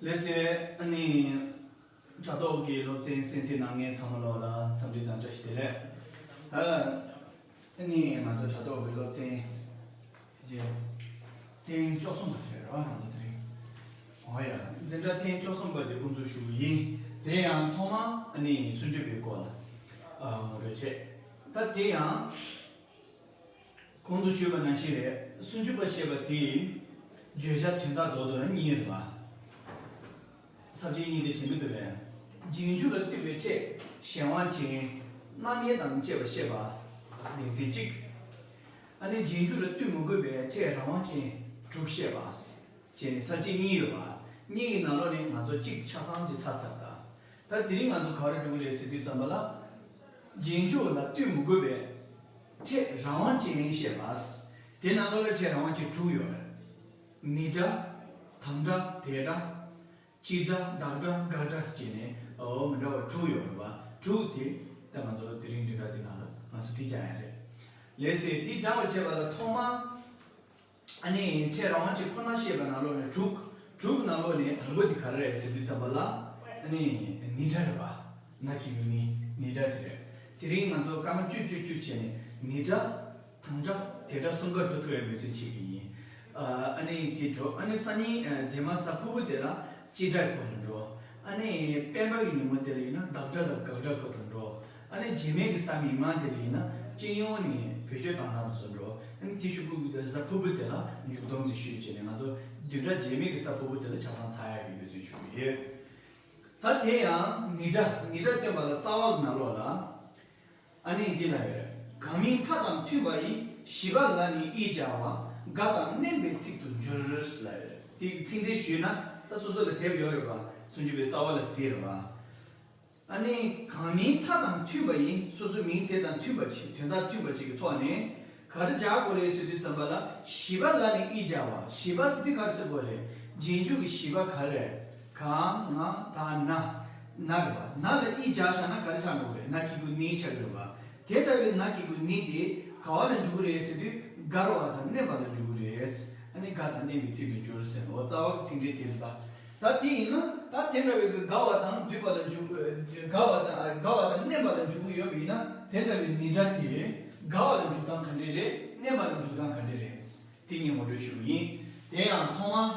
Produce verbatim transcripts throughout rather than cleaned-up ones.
ལགས་སོ། ཨ་ནི་དྲ་ཐོག་གི་སློབ་ཚན་གསན་གཟིགས་གནང་མཁན་ཚང་མ་ལོག་ལ་འཚམས་འདྲི་དང་བཀྲ་ཤིས་བདེ་ལེགས། ད་ཨ་ནི་ང་ཚོ་དྲ་ཐོག་གི་སློབ་ཚན་རྗེས་ཐེངས་བཅུ་གསུམ་པ་དེ་རེད་བ། ང་ཚོ་དེ་རིང་། འོ་ཡ། འཛིན་གྲྭ་ཐེངས་བཅུ་གསུམ་པ་དེ་དབུ་འཛུགས་ཞུ་གི་ཡིན། དེ་ཡང་ཐོག་མ་ཨ་ནི་སུམ་ཅུ་པའི་སྐོར་ལ་ཨ་ངོ་སྤྲོད་བྱེད། ད་དེ་ཡང་། གོང་དུ་ཞུས་པ་ནང་བཞིན་རེད། སུམ་ཅུ་པ་ཞེས་པ་དེའི་བརྗོད་བྱ་དོན་དག་རྡོག་རྡོག་ནི་གཉིས་རེད་པ། ས་བཅད་གཉིས་དེ་དྲན་གྱི་འདུག་པས། རྗེས་འཇུག་ལ་ལྟོས་པའི་ཕྲད་གཞན་དབང་ཅན། རྣམ་དབྱེ་དང་བཅས་པ་བཤད་པ། སྡེ་ཚན་གཅིག་ཨ་ནི་རྗེས་འཇུག་ལ་ལྟོས་མི་དགོས་པའི་ཕྲད་རང་དབང་ཅན་དྲུག་བཤད་པ། བྱས་ནས་ས་བཅད་གཉིས་ཡོད་པ། གཉིས་ཀྱི་ནང་ལོགས་ནས་ང་ཚོ་གཅིག་ཆ་ཚང་གཅིག་ཚར་ཚར་ད། ད་དེ་རིང་ང་ཚོ་ག་རེ་འགྲོ་གི་རེད་ཟེར་དུས་ཙམ་པ་ལ། རྗེས་འཇུག་ལ་ལྟོས་མི་དགོས་པའི་ཕྲད་རང་དབང་ཅན་བཤད་པ། དེ་ནང་ལོགས་ལ་ཕྲད་རང་དབང་ཅན་དྲུག་ཡོད་རེད། ནི་སྒྲ། དང་སྒྲ། དེ་སྒྲ། སྤྱི་སྒྲ། བདག་སྒྲ། དགག་སྒྲ་ཟེར་བྱས་ནས་འོ་མི་འདྲ་བ་དྲུག་ཡོད་རེད་པ། དྲུག་དེ་ད་ང་ཚོ་དེ་རིང་བདུན་ཕྲག་འདི་ནང་ལ་ང་ཚོ་དེ་སྦྱང་ཡ་རེད། ལགས་སེ། དེ་སྦྱང་བ་བྱས་པ་ལ་ཐོག་མ། ཨ་ནི་ཕྲད་རང་དབང་ཅན་ཁོ་ན་བཤད་པ་ནང་ལོགས་ནས་དྲུག་དྲུག་ནང་ལོགས་ནས་དང་པོ་དེ་ག་རེ་རེད་ཟེར་དུས་ཙམ་པ་ལ། ཨ་ནི་ནི་སྒྲ་རེད་པ། ན་གི་གུ་ནི། ནི་སྒྲ་དེ་རེད། དེ་རིང་ང་ཚོ་སྐར་མ་བཅུ་བཅུ་བཅུ་བྱས་ནས་ནི་སྒྲ། དང་སྒྲ། དེ་སྒྲ་གསུམ་ཀ་འགྲོ་ཐུབ་པའི་འབད་བརྩོན་བྱེད་ཀྱི་ཡིན། ཨ་ནི་དེ་འགྲོ། ཨ་ནི་སང་ཉིན་རྗེས་མ་གཟའ་ཕུར་བུ་དེ་ལ་སྤྱི་སྒྲ་སྐོར་ལ་འགྲོ། ཨ་ནི་སྤེན་པ་གི་ཉིན་མོ་དེ་ལ་ཡིན་ན་བདག་སྒྲ་དང་དགག་སྒྲ་སྐོར་དུ་འགྲོ། ཨ་ནི་རྗེས་མའི་གི་གཟའ་མིག་དམར་དེ་ལ་ཡིན་ན་སྤྱི་ཡོངས་ནས་བེད་སྤྱོད་བཏང་སྟངས་སུ་འགྲོ། ཨ་ནི་དེ་ཞུ་དགོས་ཀྱི་འདུག་གཟའ་ཕུར་བུ་དེ་ལ་མཇུག་སྡོམ་དེ་ཞུས་བྱས་ནས་ང་ཚོ་བདུན་ཕྲག་རྗེས་མའི་གི་གཟའ་ཕུར་བུ་དེ་ལ་ཆ་ཚང་ཚར་ཡག་གི་འབད་བརྩོན་ཞུ་གི་ཡོད། ད་དེ་ཡང་ནི་སྒྲ། ནི་སྒྲ་སྟོན་པ་ལ་རྩ་བ་གི་ནང་ལོགས་ལ། ཨ་ནི་འདི་ལ་ཡོད་རེད། གང་མིང་མཐའ་དང་མཐུན་པ་ཡི། བཞི་པ་ལ་ནི་ཨི་སྦྱར་བ། དགའ་དང་མནན་པའི་ཚིག་ཏུ་འགྱུར་ལ་ཡོད་རེད། དེ་གི་ཚིག་འགྲེལ་ཞུས་ན་ད་སོ་སོ་ལ་དེབ་ཡོད་རེད་པ། སུམ་ཅུ་པའི་རྩ་བ་ལ་གཟིགས་རེད་པ། ཨ་ནི་གང་མིང་མཐའ་དང་མཐུན་པ་ཡིན། སོ་སོའི་མིང་དེ་དང་མཐུན་པ་ཅིག་དོན་དག་མཐུན་པ་ཅིག་གི་ཐོག་ནས་ག་རེ་སྦྱར་དགོས་རེད་ཟེར་དུས་ཙམ་པ་ལ་བཞི་པ་ལ་ནི་ཨི་སྦྱར་བ། བཞི་པ་ཟེར་དུས་ག་རེ་ཟེར་དགོས་རེད། རྗེས་འཇུག་གི་བཞི་པ་ག་རེ་རེད། ག་ང་ད་ན། ན་རེད་པ། ན་ལ་ཨི་སྦྱར་བཞག་ན་ག་རེ་ཆགས་འགྲོ་གི་རེད། ན་གི་གུ་ནི་ཆགས་ཀྱི་རེད་པ། དེ་ལྟ་བུའི་ན་གི་གུ་ནི་དེ་ག་བ་ལ་འཇུག་གི་རེད་ཟེར་དུས་དགར་བ་དང་མནན་པ་ལ་འཇུག་གི་རེད། ཨ་ནི་དགའ་དང་མནན་པའི་ཚིག་ཏུ་འགྱུར་ཟེར་ནོ། རྩ་བ་གི་ཚིག་འགྲེལ་དེ་རེད་ད། ད་དེ་ཡིན་ན་ད་དེ་འདྲ་བའི་དགའ་བ་དང་བསྡུས་པ་ལ་འཇུག་དགའ་བ་དང་དགའ་བ་དང་མནན་པ་ལ་འཇུག་གི་ཡོད་པ་ཡིན་ན་དེ་འདྲ་བའི་ནི་སྒྲ་དེ་དགའ་བ་ལ་འཇུག་སྟངས་ག་འདྲ་རེད། མནན་པ་ལ་འཇུག་སྟངས་ག་འདྲ་རེད། དེ་གཉིས་ངོ་སྤྲོད་ཞུ་གི་ཡིན། དེ་ཡང་ཐོག་མ།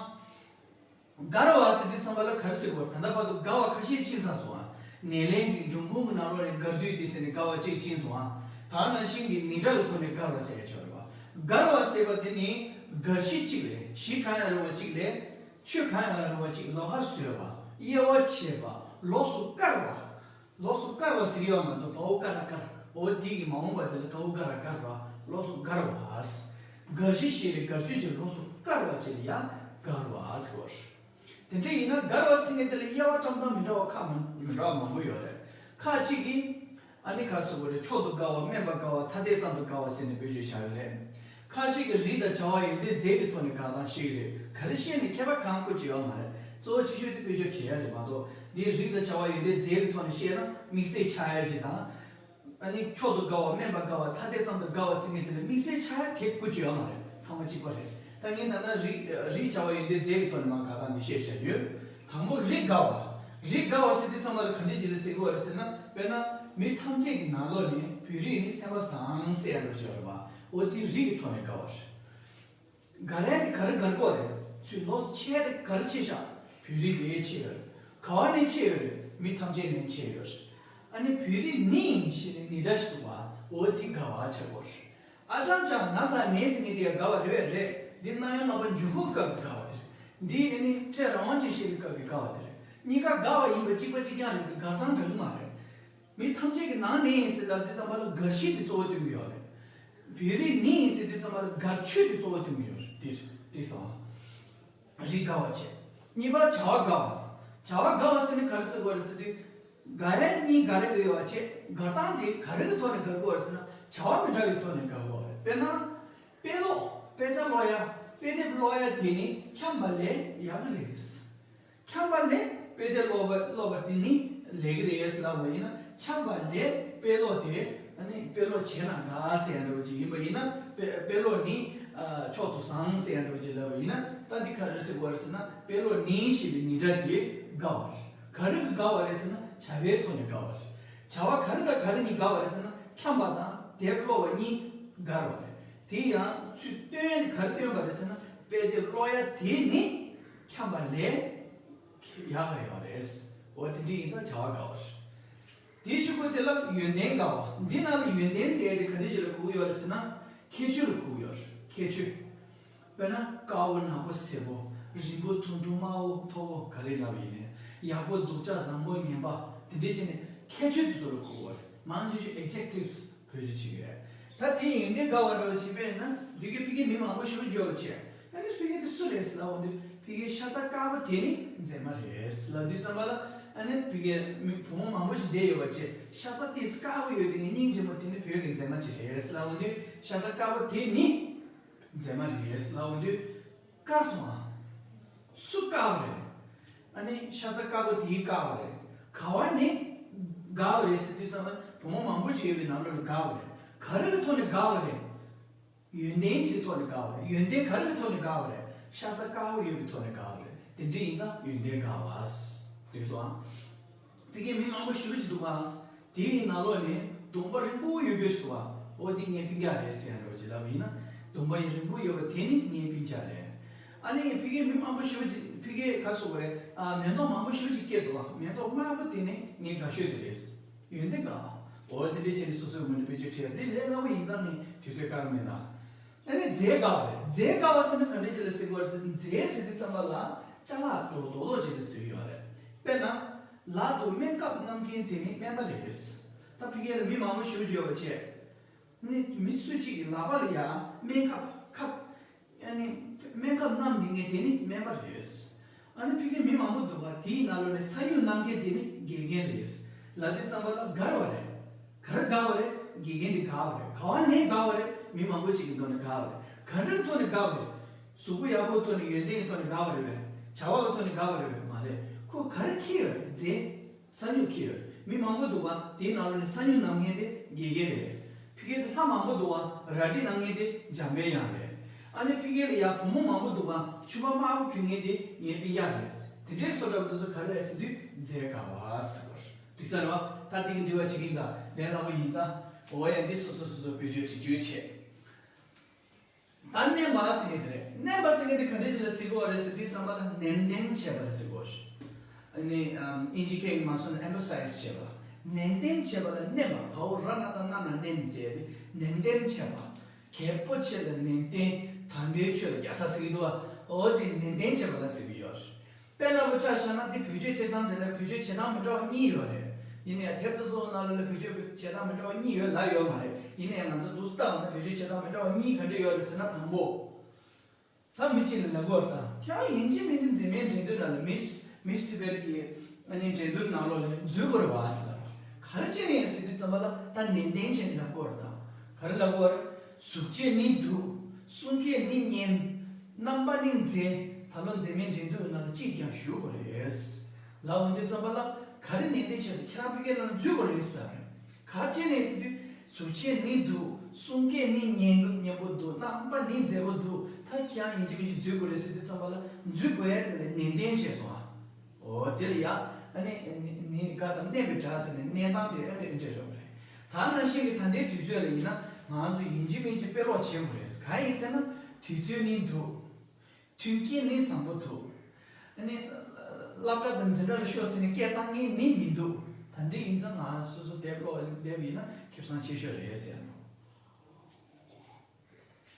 དགར་བ་ཟེར་དུས་ཙམ་པ་ལ་ག་རེ་ཟེར་དགོས། ད་ལྟ་བར་དུ་དགར་བ་ཁ་ཤས་ཕྱིན་ཚར་སོང་ཨ། ནས་ལན་གྱི་འབྱུང་ཁུངས་ཀྱི་ནང་ལོགས་ནས་དགར་དུས་དེ་ཟེར་ནས་དགར་བ་གཅིག་ཕྱིན་སོང་ཨ། ད་ནང་བཞིན་གྱི་ནི་སྒྲ་གི་ཐོག་ནས་དགར་བ་ཟེར་ཡ་ཆོག་རེད་པ། དགར་བ་ཟེར་བ་དེ་ནི་དགར་གཞི་གཅིག་ལས་གཞི་གང་ཡང་རུང་བ་གཅིག་ལས། ཆོས་གང་ཡང་རུང་བ་གཅིག་ལོགས་ཀ་བཟོས་པ། དབྱེ་བ་ཕྱེ་བ། ལོགས་སུ་བཀར་བ། ལོགས་སུ་བཀར་བ་ཟེར་གྱི་ཡོད། ང་ཚོ་བའོ་ཀ་ར་བཀར། འོ་དེ་གི་མ་འོངས་པ་དེ་ལ་གའོ་ཀ་ར་བཀར་བ། ལོགས་སུ་བཀར་བ། དགར་གཞི་ཞེས་པའི་དགར་ཚུལ་གྱི་ལོགས་སུ་བཀར་བ་བཅས་ལ་ཡང་དགར་བ་ཟེར་བ་རེད། དེ་འདྲ་ཡིན་ན་དགར་བ་ཟེར་མཁན་དེ་ལ་དབྱེ་བ་བཀྲམ་སྟངས་མི་འདྲ་བ་ཁག་མི་མི་འདྲ་བ་མང་པོ་ཡོད་རེད། ཁག་ཅིག་གིས་ཨ་ནི་ག་རེ་ཟེར་དགོས་རེད། མཆོག་ཏུ་དགའ་བ། དམན་པར་དགའ་བ། ཐ་དད་ཙམ་དུ་དགའ་བ་ཟེར་ནས་བེད་སྤྱོད་བྱ་ཡོད་རེད། ཁ་ཅིག་གིས་རིགས་དང་བྱ་བ་ཡོན་ཏན་རྫས་ཀྱི་ཐོག་ནས་དགག་སྟངས་བཤད་ཀྱི་རེད། ག་རེ་བཤད་ནས་ཁྱད་པར་གང་དགོས་ཀྱི་ཡོད་མ་རེད། གཙོ་བོ་ཆེ་ཤོས་དེ་དཔེ་བརྗོད་བྱེད་ཡ་རེད་མ་གཏོགས། འདིའི་རིགས་དང་བྱ་བ་ཡོན་ཏན་རྫས་ཀྱི་ཐོག་ནས་བཤད་ན་དམིགས་བསལ་ཆགས་ཡ་ཅིག་དང་། ཨ་ནི་མཆོག་ཏུ་དགའ་བ། དམན་པར་དགའ་བ། ཐ་དད་ཙམ་དུ་དགའ་བ་ཟེར་མཁན་དེ་ལ་དམིགས་བསལ་ཆགས་ཡ་དེ་དགོས་ཀྱི་ཡོད་མ་རེད། ཚང་མ་གཅིག་པ་རེད། ད་ངས་ད་ལྟ་རིགས་རིགས་བྱ་བ་ཡོན་ཏན་རྫས་ཀྱི་ཐོག་ནས་མར་དགག་སྟངས་འདི་བཤད་བཞག་ཡོད། དང་པོ་རིགས་དགའ་བ། རིགས་དགའ་བ་ཟེར་དུས་ཚང་མ་ལ་ག་འདྲས་ཅིག་ལ་ཟེར་དགོས་པ་རེད་ཟེར་ན། དཔེར་ན་མི་ཐམས་ཅད་ཀྱི་ནང་ལོགས་ནས་བོད་རིགས་ནི་སེམས་པ་བཟང་ཟེར་ཡ་འདྲ་ཅིག་ཡོད་རེད་པ། འོ་དེ་རིགས་ཀྱི་ཐོག་ནས་དགའ་བ་རེད། དགའ་རན་དེ་ག་རེ་དགའ་དགོས་རེད། ཚུར་ལོགས་སུ་ཆེ་དེ་ག་རེ་ཆེ་ཤག་བོད་རིགས་དེ་ཆེ་ཡོད་རེད། ག་བ་ནས་ཆེ་ཡོད་རེད། མི་ཐམས་ཅད་ནས་ཆེ་ཡོད་རེད། ཨ་ནི་བོད་རིགས་ནི་ཞེས་ནས་ནི་སྒྲ་ཞིག་འདུག་པ། འོ་དེ་དགའ་བ་ཆགས་དགོས་རེད། ཨ་ཅང་ཅང་ན་ས་ནས་ཟེར་མཁན་དེ་ཡང་དགའ་བ་རེད་པས་རེད། འདི་རྣམ་དབྱེ་ལྔ་པ་འཇུག་སྒོའི་སྐབས་ཀྱི་དགའ་བ་དེ་རེད། འདི་ཨ་ནི་ཕྲད་རང་དབང་ཅན་བཤད་པའི་སྐབས་ཀྱི་དགའ་བ་དེ་རེད། གཉིས་ཀ་དགའ་བ་ཡིན་པ་གཅིག་པ་གཅིག་རྐྱང་རེད་དེ་དགའ་སྟངས་འདྲ་གི་མ་རེད། མི་ཐམས་ཅད་ཀྱི་ནང་ནས་ཡིན་ཟེར་ད་དུས་ཙམ་པ་ལ་དགའ་གཞི་དེ་གཙོ་བོ་སྟོན་གྱི་ཡོད་རེད། བོད་རིགས་ནི་ཡིན་ཟེར་དུས་ཙམ་པ་ལ་དགའ་ཆོས་དེ་གཙོ་བོ་སྟོན་གྱི་ཡོད་རེད། དེ་རེད། དེ་སོང་། རིགས་དགའ་བ་བྱས། གཉིས་པ་བྱ་བ་དགའ་བ། བྱ་བ་དགའ་བ་ཟེར་ནི་ག་རེ་ཟེར་དགོས་རེད་ཟེར་དུས། དགའ་ཡ་གཉིས་ག་རེ་དགོས་ཡོད་བྱས། དགའ་སྟངས་དེ་ག་རེ་གི་ཐོག་ནས་དགའ་དགོས་རེད་ཟེར་ན་བྱ་བ་མི་འདྲ་བའི་ཐོག་ནས་དགའ་དགོས་རེད། དཔེར་ན། དཔེ་ཀློག་དཔེ་ཆ་ཀློག་ཡ། དཔེ་དེབ་ཀློག་ཡ་དེ་ནི་འཁྱམས་པ་ལས་ཡག་གི་རེད། འཁྱམས་པ་ལས་དཔེ་དེབ་ཀློག་པ་ཀློག་པ་དེ་ནི་ལེགས་རེད་ལབ་པ་ཡིན་ན། འཁྱམས་པ་ལས་དཔེ་ཀློག་དེ་ཨ་ནི་དཔེ་ཀློག་བྱས་ན་དགའ་ཟེར་ཡ་འདྲ་བོ་ཅིག་ཡིན་པ་ཡིན་ན། དཔེ་དཔེ་ཀློག་ནི་ མཆོག་ཏུ་བཟང་ཟེར་ཡ་འདྲ་བོ་ཅིག་ལབ་པ་ཡིན་ན། ད་འདི་ག་རེ་ཟེར་དགོས་རེད་ཟེར་ན། དཔེ་ཀློག་ནི་ཞེས་པའི་ནི་སྒྲ་དེ་དགར་བ་རེད། ག་རེ་གིས་དགར་བ་རེད་ཟེར་ན། བྱ་བའི་ཐོག་ནས་དགར་བ་རེད། བྱ་བ་ག་རེ་དང་ག་རེ་གཉིས་དགར་བ་རེད་ཟེར་ན། འཁྱམས་པ་དང་དེབ་ཀློག་པ་གཉིས་དགར་བ་རེད། དེ་ཡང་ཚུལ་སྟོན་ཡ་དེ་ག་རེ་སྟོན་པ་རེད་ཟེར་ན། དཔེ་དེབ་ཀློག་ཡ་དེ་ནི་འཁྱམས་པ་ལས་ཡག་ག་ཡོད་རེད། འོ་དེ་འདྲ་ཡིན་ཙང་བྱ་བ་དགར་བ་རེད། དེའི་གཞུག་གུ་དེ་ལ་ཡོན་ཏན་དགར་བ། འདི་ནང་ལ་ཡོན་ཏན་ཟེར་ཡ་དེ་ག་འདྲ་ཞིག་ལ་གོ་གི་ཡོད་རེད་ཟེར་ན། ཁྱད་ཆོས་ལ་གོ་གི་ཡོད་རེད། ཁྱད་ཆོས། དཔེར་ན་དཀར་པོ་ནག་པོ་སེར་པོ། རིང་པོ་ཐུང་ཐུང་དམའ་བོ་མཐོ་བོ་ག་རེ་ལབ་ཡིན་ནའི། ཡག་པོ་སྡུག་ཅག་བཟང་པོ་ངན་པ། དེ་འདྲ་བྱས་ནས་ཁྱད་ཆོས་དེ་ཚོ་ལ་གོ་གི་ཡོད་རེད། མང་ཆེ་ཤོས་adjectives བེད་སྤྱོད་བྱེད་ཀྱི་རེད། ད་དེ་ཡོན་ཏན་དགར་བ་འདྲ་བོ་བྱས་པས་ན། འདི་གའི་ཕ་གིའི་མི་མང་པོ་ཞེ་པོ་ཅིག་ཡོད་པ་བྱས། ཨ་ནི་ཕ་གི་དེ་སུ་རེད་ཟེར་ལབ་འོང་དུས། ཕ་གིའི་ཤ་ཚ་དཀར་པོ་དེ་ནི་མཛེས་མ་རེད་ཟེར་ལབ་དུས་ཙམ་པ་ལ། ཨ་ནི་ཕ་གིའི་མི་བུ་མོ་མང་པོ་ཞིག་བསྡད་ཡོད་པ་བྱས། ཤ་ཚ་ཏོག་ཙམ་དཀར་པོ་ཡོད་པའི་སྙིང་རྗེ་མོ་དེ་ནི་བོད་ཀྱི་མཛེས་མ་ཅིག་རེད་ཟེར་ལབ་འོང་དུས། ཤ་ཚ་དཀར་པོ་དེ་ནི་མཛེས་མ་རེད་ཟེར་ལབ་འོང་དུས། དཀར་སོང་ཨ། སུ་དཀར་བ་རེད། ཨ་ནི་ཤ་ཚ་དཀར་པོ་དེའི་དཀར་བ་རེད། ག་བ་ནས་དགར་བ་རེད་ཟེར་དུས་ཙམ་པ། བུ་མོ་མང་པོ་ཅིག་ཡོད་པའི་ནང་ལོགས་ནས་དགར་བ་རེད། ག་རེ་གི་ཐོག་ནས་དགར་བ་རེད། ཡོན་ཏན་ཅིག་གི་ཐོག་ནས་དགར་བ་རེད། ཡོན་ཏན་ག་རེ་གི་ཐོག་ནས་དགར་བ་རེད། ཤ་ཚ་དཀར་པོ་ཡོད་པའི་ཐོག་ནས་དགར་བ་རེད། དེ་འདྲ་ཡིན་ཙང་ཡོན་ཏན་དགར་བ། འགྲིག་སོང་ཨ། ཕ་གིའི་མི་མང་པོ་ཞེ་པོ་ཅིག་འདུག་པ། དེའི་ནང་ལོགས་ནས་གདོང་པ་རིང་པོ་ཡོད་རྒྱུ་ཞིག་འདུག་པ། འོ་དེ་ངའི་སྤུན་ཀྱག་རེད་ཟེར་ཡ་འདྲ་བོ་ཅིག་ལབ་པ་ཡིན་ན། གདོང་པ་ཡིན་རིང་པོ་ཡོད་པ་དེ་ནི་ངའི་སྤུན་ཀྱག་རེད། ཨ་ནི་ཕ་གིའི་མི་མང་པོ་ཞེ་པོ་ཅིག་ཕ་གིའི་ག་སོགས་རེད། ཨ། མེ་ཏོག་མང་པོ་ཞེ་པོ་ཅིག་སྐྱེས་འདུག་པ། མེ་ཏོག་དམར་པོ་དེ་ནི་ངའི་དགའ་ཤོས་དེ་རེད། ཡོན་ཏན་དགའ། འོ་དེ་འདྲའི་ཆེད་ནས་སོ་སོའི་ངོས་ནས་དཔེ་བརྗོད་བྲིས་པ་འདི་ལས་སླ་པོ་ཡིན་ཙང་ནི་དུས་ཚོད་བཀག་མེད་ན། ཨ་ནི་མཛེས་དགའ་བ་རེད། མཛེས་དགའ་བ་ཟེར་ན་ག་འདྲ་ཅིག་ལ་ཟེར་དགོས་རེད་ཟེར། མཛེས་ཟེར་དུས་ཙམ་པ་ལ་ཅ་ལག་རྡོག་རྡོག་རྡོག་ཅིག་ལ་ཟེར་གྱི་ཡོད་རེད། དཔེར་ན། ལག་ཏུ་སྨན་ཁབ་བསྣམས་མཁན་དེ་ནི་སྨན་པ་རེད། ད་ཕ་གིར་མི་མང་པོ་ཞེ་པོ་ཅིག་ཡོད་པ་བྱས། ནི་མི་སུ་གཅིག་གི་ལག་པ་ལ་ཡ་སྨན་ཁབ་ཁབ། ཨ་ནི་སྨན་ཁབ་བསྣམས་ནས་ངས་དེ་ནི་སྨན་པ་རེད། ཨ་ནི་ཕ་གིའི་མི་མང་པོ་འདུག་པ། དེའི་ནང་ལོགས་ནས་ས་སྨྱུག་བསྣམས་མཁན་དེ་ནི་དགེ་རྒན་རེད། ལབ་དུས་ཙམ་པ་ལ་དགར་བ་རེད། ག་རེ་དགར་བ་རེད། དགེ་རྒན་དེ་དགར་བ་རེད། ག་བ་ནས་དགར་བ་རེད། མི་མང་པོ་ཅིག་གི་ཐོག་ནས་དགར་བ་རེད། ག་འདྲའི་ཐོག་ནས་དགར་བ་རེད། གཟུགས་པོ་ཡག་པོའི་ཐོག་ནས། ཡོན་ཏན་གྱི་ཐོག་ནས་དགར་བ་རེད་པས། བྱ་བ་གི་ཐོག་ནས་དགར་བ་རེད་པས་མ་རེད། ཁོ་ག་རེ་འཁྱེར་ཡོད་རེད། རྫས། ས་སྨྱུག་འཁྱེར་ཡོད་རེད། མི་མང་པོ་འདུག་པ། དེའི་ནང་ལོགས་ནས་ས་སྨྱུག་བསྣམས་མཁན་དེ་དགེ་རྒན་རེད། ཕ་གི་དེ་ལྷ་མང་པོ་འདུག་པ། རལ་གྲི་བསྣམས་མཁན་དེ་འཇམ་དཔལ་དབྱངས་རེད། ཨ་ནི་ཕ་གི་ལ་ཡ་བུ་མོ་མང་པོ་འདུག་པ། ཕྱུ་པ་དམར་པོ་གྱོན་མཁན་དེ་ངའི་སྤུན་ཀྱག་རེད། དེ་འདྲའི་བཟོ་འདྲ་པོ་དེ་ཚོ་ག་རེ་རེད་ཟེར་དུས་མཛེས་དགའ་བ་ཟེར་བ་རེད། འགྲིག་ས་རེད་པ། ད་དེ་གི་འབྲེལ་བ་བྱེད་ཀྱིན་གདའ། ལས་སླ་པོ་ཡིན་ཙང་། འོ་ཡ། འདི་སོ་སོ་སོ་སོ་བེད་སྤྱོད་བྱེད་རྒྱུའི་ཆེད། ད་བརྣན་པ་ཟེར་མཁན་དེ་རེད། བརྣན་པ་ཟེར་མཁན་དེ་ག་འདྲ་ཅིག་ལ་ཟེར་གྱི་ཡོད་རེད་ཟེར་དུས་ཙམ་པ་ལ་ནན་ཏན་བྱས་པ་ལ་ཟེར་གྱི་ཡོད་རེད། ཨ་ནི་ཨམ་དབྱིན་ཇི་སྐད་ཡིག་མ་སོང་ན་emphasize བྱས་པ། ནན་ཏན་བྱས་པ་ལ་བརྣན་པ། བའོ་ར་ན་བཏགས་ན་ན་ནན་ཟེར་ཏེ་ནན་ཏན་བྱས་པ། གལ་པོ་ཆེ་ལ་ནན་ཏན། དམ་པའི་ཆོས་ལ་རྒྱལ་ཚ་ཟེར་གྱི་འདུག་པ། འོ་དེ་ནན་ཏན་བྱས་པ་ལ་ཟེར་གྱི་ཡོད་རེད། དཔེ་འདྲ་པོ་ཆ་བཞག་ན། འདི་བེད་སྤྱོད་བྱེད་སྟངས་དེ་ལ་བེད་སྤྱོད་བྱེད་སྟངས་མི་འདྲ་བ་གཉིས་ཡོད་རེད། ཡིན་ནའི་དེབ་དེ་ཚོ་ནང་ལ་ལ་བེད་སྤྱོད་བྱེད་སྟངས་མི་འདྲ་བ་གཉིས་ཡོད་ལབ་ཡོད་མ་རེད། ཡིན་ནའི་ང་ཚོ་འདུག་ལྟ་བ་ན་བེད་སྤྱོད་བྱེད་སྟངས་མི་འདྲ་བ་གཉིས་ག་འདྲ་ཡོད་རེད་ཟེར་ན། དང་པོ། ད་མི་གཅིག་ལ་ལབ་དགོས་རེད། ད་ཁྱེད་རང་ཡིན་གཅིག་མིན་གཅིག་མཛེས་མའི་འགྲན་བསྡུར་ནང་ལ། Miss Miss Tibet གི་ཨ་ནི་འགྲན་བསྡུར་ནང་ལོགས་ལ་འཛུལ་དགོས་རེད་པ་ཟེར་ལབ། ག་རེ་བྱས་ནས་ཟེར་དུས་ཙམ་པ་ལ་ད་ནན་ཏན་བྱས་ནས་ལབ་དགོས་རེད། ད་ག་རེ་ལབ་དགོས་རེད། གཟུགས་བྱད་ནི་སྡུག་གསུང་སྐད་ནི་སྙན། རྣམ་པ་ནི་མཛེས། ད་ལོ་མཛེས་མའི་འགྲན་བསྡུར་ནང་ལ་གཅིག་ཀྱང་ཞུགས་དགོས་རེད་ལབ་འོང་དུས་ཙམ་པ་ལ། ག་རེ་ནན་ཏན་བྱས་སོང་། ཁྱེད་རང་ཕ་གིའི་ནང་ལ་འཛུལ་དགོས་རེད་ཟེར་ལབ་རེད། ག་རེ་བྱས་ནས་ཟེར་དུས། གཟུགས་བྱད་ནི་སྡུག་གསུང་སྐད་ནི་སྙན། སྙན་པོ་འདུག་རྣམ་པ་ནི་མཛེས་པོ་འདུག་ད་ཁྱེད་རང་ཡིན་གཅིག་མིན་གཅིག་འཛུལ་དགོས་རེད་ཟེར་དུས་ཙམ་པ་ལ། འཛུལ་དགོས་ཡ་དེ་ལ་ནན་ཏན་བྱས་སོང་ཨ། འོ་དེ་ལ་ཡ། ཨ་ནི་ནི་ནི་ག་དང་བརྣན་པའི་སྒྲ་ཟེར་ནས་བརྣན་སྟངས་དེ་ཨ་ནི་འདྲ་འདྲ་བ་རེད། ད་ནང་བཞིན་གྱི་ད་ལྟའི་དུས་ཚོད་ལ་ཡིན་ན། ང་ཚོ་ཡིན་གཅིག་མིན་གཅིག་དཔེ་ཀློག་བྱེད་དགོས་རེད། གང་ཡིན་ཟེར་ན། དུས་ཚོད་ནི་འདུག་མཐུན་རྐྱེན་ནི་བཟང་པོ་འདུག་ཨ་ནི་སློབ་གྲྭ་དང་འཛིན་གྲྭ་ལ་ཤོག་ཟེར་ནས་སྐད་བཏང་མཁན་ནི་མི་འདུག་ད་འདི་ཡིན་ཙང་ང་སོ་སོ་དེབ་ཀློག་དེབ་ཡིན་ན་ཁེ་བཟང་ཆེ་ཤོས་རེད་ཟེར་ནོ།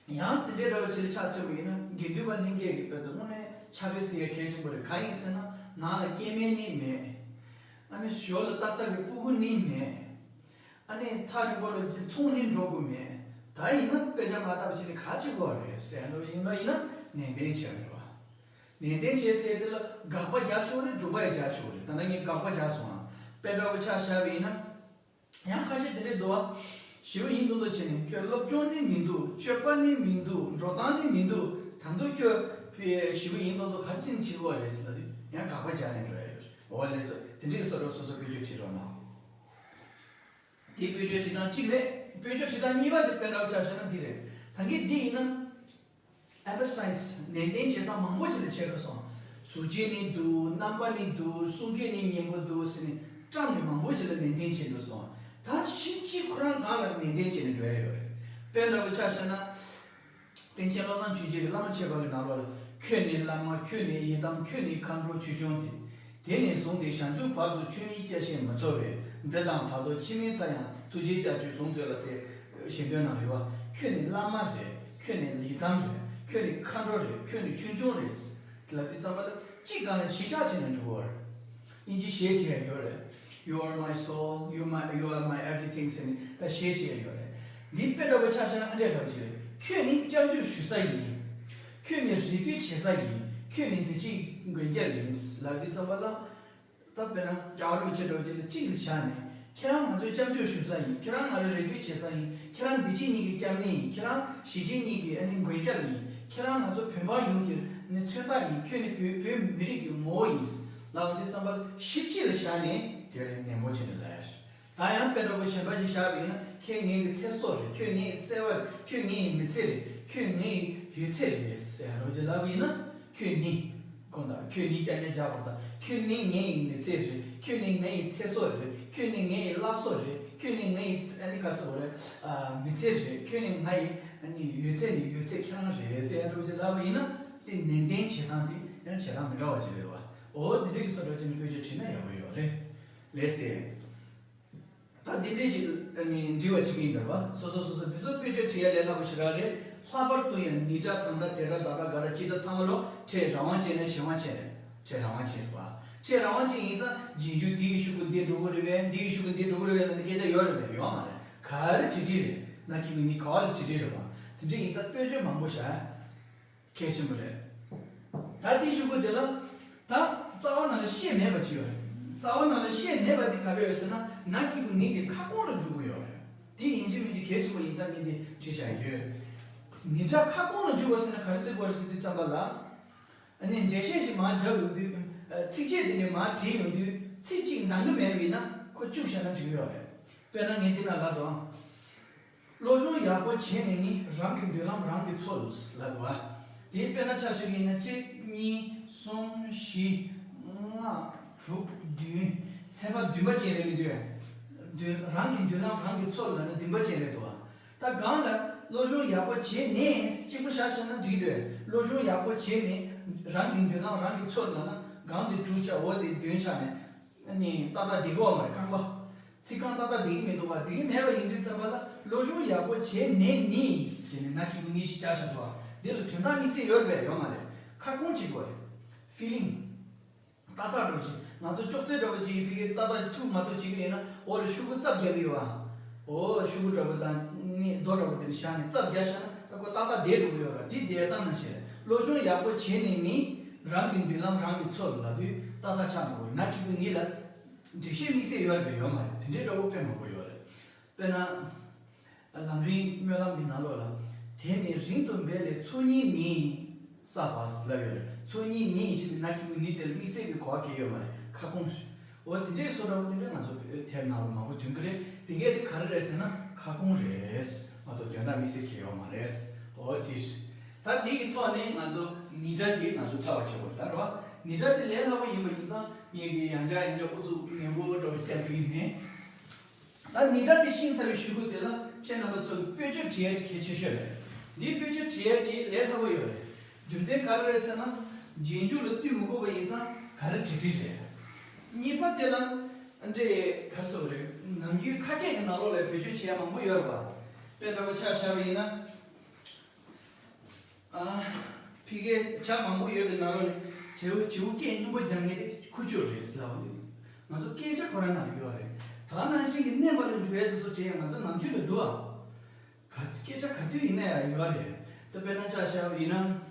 ཡང་དེ་འདྲའི་འདྲ་བ་ཅིག་ལ་ཆ་མཚོན་པ་ཡིན་ན། དགེ་འདུན་པ་ལྷན་རྒྱས་ཀྱི་དཔེ་དེ་དངོས་གནས་ཕྱག་དཔེ་ཟེར་ཡ་གལ་ཆེན་པོ་རེད། གང་ཡིན་ཟེར་ན། ནང་ལ་སྐྱེ་དམན་ནི་མེད། ཨ་ནི་ཞོར་ལ་ལྟ་ས་གི་སྤུ་གུ་ནི་མེད། ཨ་ནི་ཐག་རིང་པོ་ལ་ཚོང་ནི་འགྲོ་དགོས་མེད། ད་ཡིན་ན་དཔེ་ཆ་མ་བལྟས་པ་བྱས་ནས་ག་རེ་བྱེད་དགོས་རེད་ཟེར་ལབ་ཡིན་པ་ཡིན་ན། ནན་ཏན་བྱས་པ་རེད་པ། ནན་ཏན་བྱས་ཟེར་དེ་ལ་དགག་པ་རྒྱག་ཆོག་རེད། སྒྲུབ་པ་ཡང་རྒྱག་ཆོག་རེད། ད་ལྟ་ངས་དགག་པ་རྒྱག་སོང་ཨ། དཔེ་འདྲ་པོ་ཆ་བཞག་པ་ཡིན་ན། ཡང་ཁ་ཤས་དེ་འདྲས་འདུག་ཨ། ཞེ་པོ་ཡིན་མདོག་མདོག་བྱས་ནས། ཁྱོད་སློབ་སྦྱོང་ནི་མི་འདུག་སྤྱོད་པ་ནི་མི་འདུག་འགྲོ་སྟངས་ནི་མི་འདུག་ད་དུང་ཁྱོད་ཞེ་པོ་ཡིན་མདོག་མདོག་ག་རེ་བྱས་ནས་བྱེད་དགོས་རེད་ཟེར་ལབ་དུས། ཡང་དགག་པ་རྒྱག་ནས་འགྲོ་ཡ་ཡོད་རེད། འོ་ལགས་སོ། དེ་འདྲས་ཀྱི་བཟོ་འདྲ་སོ་སོ་བེད་སྤྱོད་བྱེད་རོགས་གནང་། དེ་བེད་སྤྱོད་བྱེད་སྟངས་གཅིག་རེད། བེད་སྤྱོད་བྱེད་སྟངས་གཉིས་པ་དེ་དཔེ་འདྲ་པོ་ཆ་བཞག་ན་འདི་རེད། ད་གིན་འདི་ཡིན་ན། exercise ནན་ཏན་བྱེད་ས་མང་པོ་ཅིག་ལ་བྱེད་དགོས་སོང་། གཟུགས་གཞི་ནི་འདུག་རྣམ་པ་ནི་འདུག་གསུང་སྐད་ནི་སྙན་པོ་འདུག་ཟེར་ནས་བཀྲམ་ནས་མང་པོ་ཅིག་ལ་ནན་ཏན་བྱེད་དགོས་སོང་། ད་ཤེས་བྱེད་ཁོ་རང་སྒང་ལ་ནན་ཏན་བྱས་ནས་འགྲོ་ཡ་ཡོད་རེད། དཔེ་འདྲ་པོ་ཆ་བཞག་ན། པཎ་ཆེན་བློ་བཟང་ཆོས་རྒྱན་གྱི་བླ་མ་མཆོད་པ་གི་ནང་ལོགས་ལ། ཁྱོད་ནི་བླ་མ། ཁྱོད་ནི་ཡི་དམ། ཁྱོད་ནི་མཁའ་འགྲོ་ཆོས་སྐྱོང་སྟེ། དེ་ནས་བཟུང་སྟེ་བྱང་ཆུབ་བར་དུ་ཆོས་ཉིད་སྐྱེ་ཤེས་མི་འཚོ་བས། འདི་དང་བར་དོ་ཕྱི་མའི་མཐའ་ཡང་ཐུགས་རྗེའི་ལྕགས་ཀྱུས་བཟུང་མཛོད་ལ་ཟེར། ཞལ་འདོན་ནང་ལ་ཡོད་པ། ཁྱོད་ནི་བླ་མ་རེད། ཁྱོད་ནི་ཡི་དམ་རེད། ཁྱོད་ནི་མཁའ་འགྲོ་རེད། ཁྱོད་ནི་ཆོས་སྐྱོང་རེད། ལབ་དུས་ཙམ་པ་ལ་གཅིག་སྒང་ལ་གཞི་བཞག་བྱས་ནས་འགྲོ་གི་ཡོད་རེད། དབྱིན་ཇི་གཞས་བྱས་ཡོད་རེད། You are my soul, you my, you are my everything ཟེར་ནས་ད་གཞས་བྱས་ཡོད་རེད། འདི་དཔེ་འདྲ་པོ་ཆ་བཞག་ན་ཨ་འདྲས་འདྲ་པོ་ཞིག་རེད། ཁྱོད་ནི་སྐྱབས་འཇུག་ཞུ་ས་ཡིན། ཁྱོད་ནི་རེ་ལྟོས་བྱེད་ས་ཡིན། ཁྱོད་ནི་འདི་ཕྱིའི་མགོན་སྐྱབས་ཡིན་ལབ་དུས་ཙམ་པ་ལ། ད་དཔེར་ན་རྒྱལ་བ་རིན་པོ་ཆེ་འདྲ་པོ་ཅིག་ལ་གཅིག་ལ་བཞག་ནས། ཁྱེད་རང་ང་ཚོའི་སྐྱབས་འཇུག་ཞུ་ས་ཡིན། ཁྱེད་རང་ང་ལ་རེ་ལྟོས་བྱེད་ས་ཡིན། ཁྱེད་རང་འདི་ཕྱི་གཉིས་ཀྱི་སྐྱབས་གནས་ཡིན། ཁྱེད་རང་གཞིས་བྱེས་གཉིས་ཀྱི་ཨ་ནི་མགོན་སྐྱབས་ཡིན། ཁྱེད་རང་ང་ཚོ་བོད་འབངས་ཡོངས་ཀྱི་ནི་མཚོན་རྟགས་ཡིན། ཁྱོད་ནི་བོད་བོད་མི་རིགས་ཀྱི་ངོ་བོ་ཡིན་ལབ་པ་འདི་ཙམ་པ་གཞི་གཅིག་ལ་བཞག་ནས་དེ་རེད་ནན་པོ་བྱས་ནས་ལབ་ཡ་རེད། ད་ཡང་དཔེ་འདྲ་པོ་གཞན་པ་ཞིག་བཞག་པ་ཡིན་ན། ཁྱེད་ངའི་ཚེ་སྲོག་རེད། ཁྱོད་ངའི་བརྩེ་བ་རེད། ཁྱོད་ངའི་མི་ཚེ་རེད། ཁྱོད་ངའི་ཡོད་ཚད་རེད་ཟེར་ཡ་འདྲ་པོ་ཅིག་ལབ་པ་ཡིན་ན། ཁྱོད་ནི། དགོངས་དག་ཁྱོད་ནི་སྐྱབས་གནས་རྒྱག་པར་དང་། ཁྱོད་ནི་ངའི་མི་ཚེ་རེད། ཁྱོད་ནི་ངའི་ཚེ་སྲོག་རེད། ཁྱོད་ནི་ངའི་བླ་སྲོག་རེད། ཁྱོད་ནི་ངའི་ཚེ་ཨ་ནི་ག་ཟེར་དགོས་རེད། ཨ། མི་ཚེ་རེད། ཁྱོད་ནི་ང་ཡི་ཨ་ནི་ཡོད་ཚད་ནི་ཡོད་ཚད་ཁྱེད་རང་རེད་ཟེར་ཡ་འདྲ་པོ་ཅིག་ལབ་པ་ཡིན་ན། དེ་ནན་ཏན་བྱེད་སྟངས་དེ་ཡང་བྱེད་སྟངས་མི་འདྲ་བ་ཅིག་རེད་བ། འོ་དེ་འདྲ་གི་བཟོ་འདྲ་ཅིག་ནི་བེད་སྤྱོད་བྱེད་ན་ཡག་པོ་ཡོད་རེད། ལགས་སེ། ད་འདི་འདྲའི་ཞིག་ནི་འདྲི་བ་བྱེད་ཀྱི་ཡིན་པས་བ། སོ་སོ་སོ་སོ་འདི་ཚོ་བེད་སྤྱོད་བྱེད་ཡ་ལས་སླ་པོ་ཞེ་དྲག་རེད། ལྷག་པར་དུ་ཡང་ནི་སྒྲ་དང་སྒྲ་དེ་སྒྲ་བདག་སྒྲ་སྒ་སྒྲ་ཇི་ལྟར་ཚང་མ་ལོ་ཕྲད་རང་དབང་ཅན་ནས་གཞན་དབང་ཅན་རེད། ཕྲད་རང་དབང་ཅན་རེད་བ། ཕྲད་རང་དབང་ཅན་ཡིན་ཙང་རྗེས་འཇུག་འདི་ཡི་གཞུག་གུ་འདི་འགྲོ་གི་རེད་པས། འདི་ཡི་གཞུག་གུ་འདི་འགྲོ་གི་རེད་པས་ལབ་ནས་སྐད་ཆ་ཡོད་རེད་པས། ཡོད་མ་རེད། ག་རེ་བྲིས་བྲིས་རེད། ན་གི་གུ་ནི་ག་བ་ལ་བྲིས་བྲིས་རེད་བ། དེ་འདྲ་ཡིན་ཙང་བེད་སྤྱོད་མང་པོ་བྱ། གལ་ཆེན་པོ་རེད། ད་དེའི་གཞུག་གུ་དེ་ལ། ད་རྩ་བ་ནང་ལ་ཤད་མེད་པ་ཅིག་ཡོད་རེད། རྩ་བ་ནང་ལ་ཤད་མེད་པ་དེ་ག་རེ་ཡོད་ཟེར་ན། ན་གི་གུ་ནི་དེ་ཁ་སྐོང་ལ་འཇུག་གི་ཡོད་རེད། དེ་ཡིན་གཅིག་མིན་གཅིག་གལ་ཆེན་པོ་ཡིན་ཙང་ནི་དེ་བྲིས་བཞག་ཡོད། ནི་སྒྲ་ཁ་སྐོང་ལ་འཇུག་པ་ཟེར་ན་ག་རེ་ཟེར་དགོས་རེད་ཟེར་དུས་ཙམ་པ་ལ། ཨ་ནི་འགྲེལ་བཤད་ཞིག་མར་རྒྱབ་ཡོང་དུས། ཚིགས་བཅད་དེ་ནས་མར་བྲིས་ཡོང་དུས་ཚིག་གཅིག་འདང་གི་མེད་པ་ཡིན་ན་ཁོ་བཅུག་བཞག་ན་འགྲིག་གི་ཡོད་རེད། དཔེར་ན་ངས་འདི་ན་ལབ་དང་། སློབ་སྦྱོང་ཡག་པོ་བྱས་ནས་ནི་རང་གི་མདུན་ལམ་རང་གིས་འཚོལ་ལབ་པ། དེའི་དཔེར་ན་ཆ་བཞག་གི་ཡིན་ན་གཅིག་གཉིས་གསུམ་བཞི་ལྔ་དྲུག་བདུན། ཚན་པ་བདུན་པ་ཅན་རེད་མི་འདུག་མདུན་རང་གི་མདུན་ལམ་རང་གིས་འཚོལ་ལབ་ན་བདུན་པ་ཅན་རེད་འདུག་ད་སྒང་ལ་སློབ་སྦྱོང་ཡག་པོ་བྱས་ནས་གཅིག་པོ་བཞག་བཞག་ན་འགྲིག་འདུག་སློབ་སྦྱོང་ཡག་པོ་བྱས་ནས་རང་གི་མདུན་ལམ་རང་གིས་འཚོལ་ལབ་ན་སྒང་དེ་དྲུག་ཆ་འོ་དེ་བདུན་ཆ་ནས་ནི་ཏག་ཏག་བསྡད་ཀྱི་ཡོད་མ་རེད། རྐང་པ། ཚིག་རྐང་ཏག་ཏག་བསྡད་ཀྱི་མི་འདུག་བ། བསྡད་ཀྱི་མེད་པ་ཡིན་དུས་ཙམ་པ་ལ་སློབ་སྦྱོང་ཡག་པོ་བྱས་ནས་ནི་ཞེས་ནས་ན་གི་གུ་ནི་ཞིག་བཅག་བཞག་འདུག་བ། འདི་ལ་དོན་དག་དམིགས་བསལ་ཡོད་རེད་པས། ཡོད་མ་རེད། ཁ་སྐོང་བྱེད་དགོས་རེད། ཕི་ལིང་། ཏག་ཏག་འདྲ་པོ་ཅིག་ང་ཚོ་ཅོག་ཙེ་འདྲ་པོ་ཅིག་ཕ་གིའི་ཏག་ཏག་ཅིག་ཐུག་མ་ཐུག་བྱེད་ཀྱི་ཡིན་ན་འོག་ལ་ཤོག་གུ་རྩབ་རྒྱག་གི་ཡོད་བ། འོ་ཤོག་གུ་འདྲ་པོ་དང་ནི་རྡོ་འདྲ་པོ་དེ་ནི་བཞག་ནས་རྩབ་རྒྱག་བཞག་ན་ད་ཁོ་ཏག་ཏག་བསྡད་འགྲོ་གི་ཡོད་ར། འདི་བསྡད་སྟངས་ནང་བཞིན་རེད། སློབ་སྦྱོང་ཡག་པོ་བྱས་ནས་ནི་རང་གི་མདུན་ལམ་རང་གིས་འཚོལ་ལབ་དུས་ཏག་ཏག་ཆགས་འགྲོ་གི་རེད། ན་གི་གུ་ནི་ལ་འགྲེལ་བཤད་དམིགས་བསལ་ཡོད་རེད་པས། ཡོད་མ་རེད། དེ་འདྲའི་འདྲ་པོ་དཔེ་མང་པོ་ཡོད་རེད། དཔེར་ན། ལམ་རིམ་སྨོན་ལམ་གྱི་ནང་ལོགས་ལ། དེ་ནི་རིང་དུ་འབད་ལས་ཚོགས་གཉིས་ནི། བསགས་པ་ལབ་ཡོད་རེད། ཚོགས་གཉིས་ནི་ཞེས་པའི་ན་གི་གུ་ནི་དེ་ལ་དམིགས་བསལ་གྱི་གོ་བ་གང་ཡང་ཡོད་མ་རེད། ཁ་སྐོང་རེད། འོ་དེ་འདྲའི་བཟོ་འདྲ་པོ་དེ་འདྲ་ང་ཚོ་དེབ་ནང་ལ་མང་པོ་ཐོན་གྱི་རེད། དེ་གས་དེ་ག་རེ་རེད་ཟེར་ན་ཁ་སྐོང་རེད་མ་གཏོགས་དོན་དག་དམིགས་བསལ་གང་ཡང་ཡོད་མ་རེད། འོ་དེ་རེད། ད་དེ་གི་ཐོག་ནས་ང་ཚོ་ནི་སྒྲ་དེ་ང་ཚོ་ཚར་བ་བྱེད་དགོས་རེད། ད་རེད་བ། ནི་སྒྲ་དེ་ལས་སླ་པོ་ཡིན་པ་ཡིན་ཙང་ངས་ཀྱི་ཡང་བསྐྱར་ཡང་བསྐྱར་ཨུ་ཚུགས་ངན་པོ་འདྲ་པོ་བསྐྱལ་གྱི་ཡིན་མིན། ད་ནི་སྒྲ་དེ་ཤེས་ཚར་བའི་གཞུག་གུ་དེ་ལ་ཁྱེད་རྣམ་པ་ཚོས་དཔེ་བརྗོད་བྲིས་ཡས་དེ་གལ་ཆེ་ཤོས་རེད། འདིའི་དཔེ་བརྗོད་བྲིས་ཡས་དེ་ལས་སླ་པོ་ཡོད་རེད། རྒྱུ་མཚན་ག་རེ་རེད་ཟེར་ན། རྗེས་འཇུག་ལ་ལྟོས་མི་དགོས་པ་ཡིན་ཙང་ག་རེ་བྲིས་བྲིས་རེད། གཉིས་པ་དེ་ལ་འདྲེ་ག་རེ་ཟེར་དགོས་རེད། ནམ་རྒྱུན་ཁ་སྐད་ཀྱི་ནང་ལོགས་ལ་བེད་སྤྱོད་བྱེད་ཡ་མང་པོ་ཡོད་རེད་པ། དཔེ་འདྲ་པོ་ཆ་བཞག་པ་ཡིན་ན། ཨ། ཕ་གིའི་བྱ་མང་པོ་ཡོད་པའི་ནང་ལོགས་ནས་བྱེའུ་བྱེའུ་སྐད་སྙན་པོ་རྒྱག་མཁན་དེ་ཁུ་བྱུག་རེད་ཟེར་ལབ་པ་ནི། ང་ཚོ་སྐད་ཆ་ཁོ་རང་ནང་ལ་ཡོད་རེད། ད་ག་ནང་བཞིན་གྱི་སྣོན་པ་ལ་འཇུག་ཡས་དེ་ཚོ་བྱེད་ཡས་ང་ཚོ་ནམ་རྒྱུན་ལ་འདུག་ཨ། ག་སྐད་ཆ་ག་དུས་ཡིན་ན་ཡང་ཡོད་རེད། ད་དཔེར་ན་ཆ་བཞག་པ་ཡིན་ན།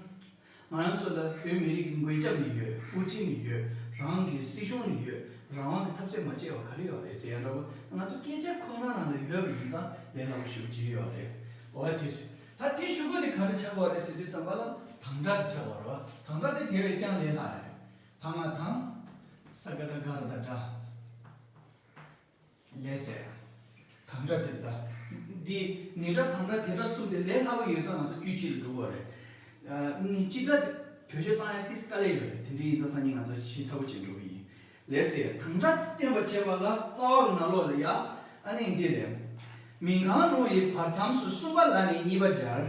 ང་རང་ཚོ་ལ་བོད་མི་རིགས་ཀྱི་མགོན་སྐྱབས་ནི་ཡོད། དབུ་ཁྲིད་ནི་ཡོད། རང་གི་སྲིད་གཞུང་ནི་ཡོད། རང་དབང་གི་འཐབ་རྩོད་མ་བྱས་པ་ག་རེ་ཡོད་རེད་ཟེར་ཡ་འདྲ་པོ། ང་ཚོ་སྐད་ཆ་ཁོ་ན་རང་ལ་ཡོད་པ་ཡིན་ཙང་ལས་སླ་པོ་ཞེ་པོ་ཅིག་ཡོད་རེད། འོ་དེ་རེད། ད་དེ་གཞུག་གུ་ནི་ག་རེ་ཆགས་པ་རེད་ཟེར་དུས་ཙམ་པ་ལ་དང་སྒྲ་དེ་ཆགས་པ་རེད་བ། དང་སྒྲ་དེ་དེ་བས་ཀྱང་ལས་སླ་རེད། ད་ང་དང་། ས་ག་ད་ག་ར་ད་སྒྲ། ལས་ཟེར། དང་སྒྲ་དེ་ད། འདི་ནི་སྒྲ་དང་སྒྲ་དེ་སྒྲ་གསུམ་དེ་ལས་སླ་པོ་ཡོད་ཙང་ང་ཚོ་དཀྱུས་གཅིག་ལ་འགྲོ་དགོས་རེད། ཨ་ནི་སྤྱི་སྒྲ་བེད་སྤྱོད་བཏང་ཡ་ཏིས་དཀའ་ལས་ཡོད་རེད། དེ་འདྲ་ཡིན་ཙང་སང་ཉིན་ང་ཚོ་ཞིབ་ཚགས་པོ་བྱེད་འགྲོ་གི་ཡིན། ལགས་སེ། དང་སྒྲ་བསྟན་པ་བྱེད་པ་ལ་རྩ་བ་གི་ནང་ལོགས་ལ་ཡ། ཨ་ནི་འདི་རེད། མིང་གང་རུང་བའི་བར་མཚམས་སུ་གསུམ་པ་ལ་ནི་གཉིས་པ་སྦྱར།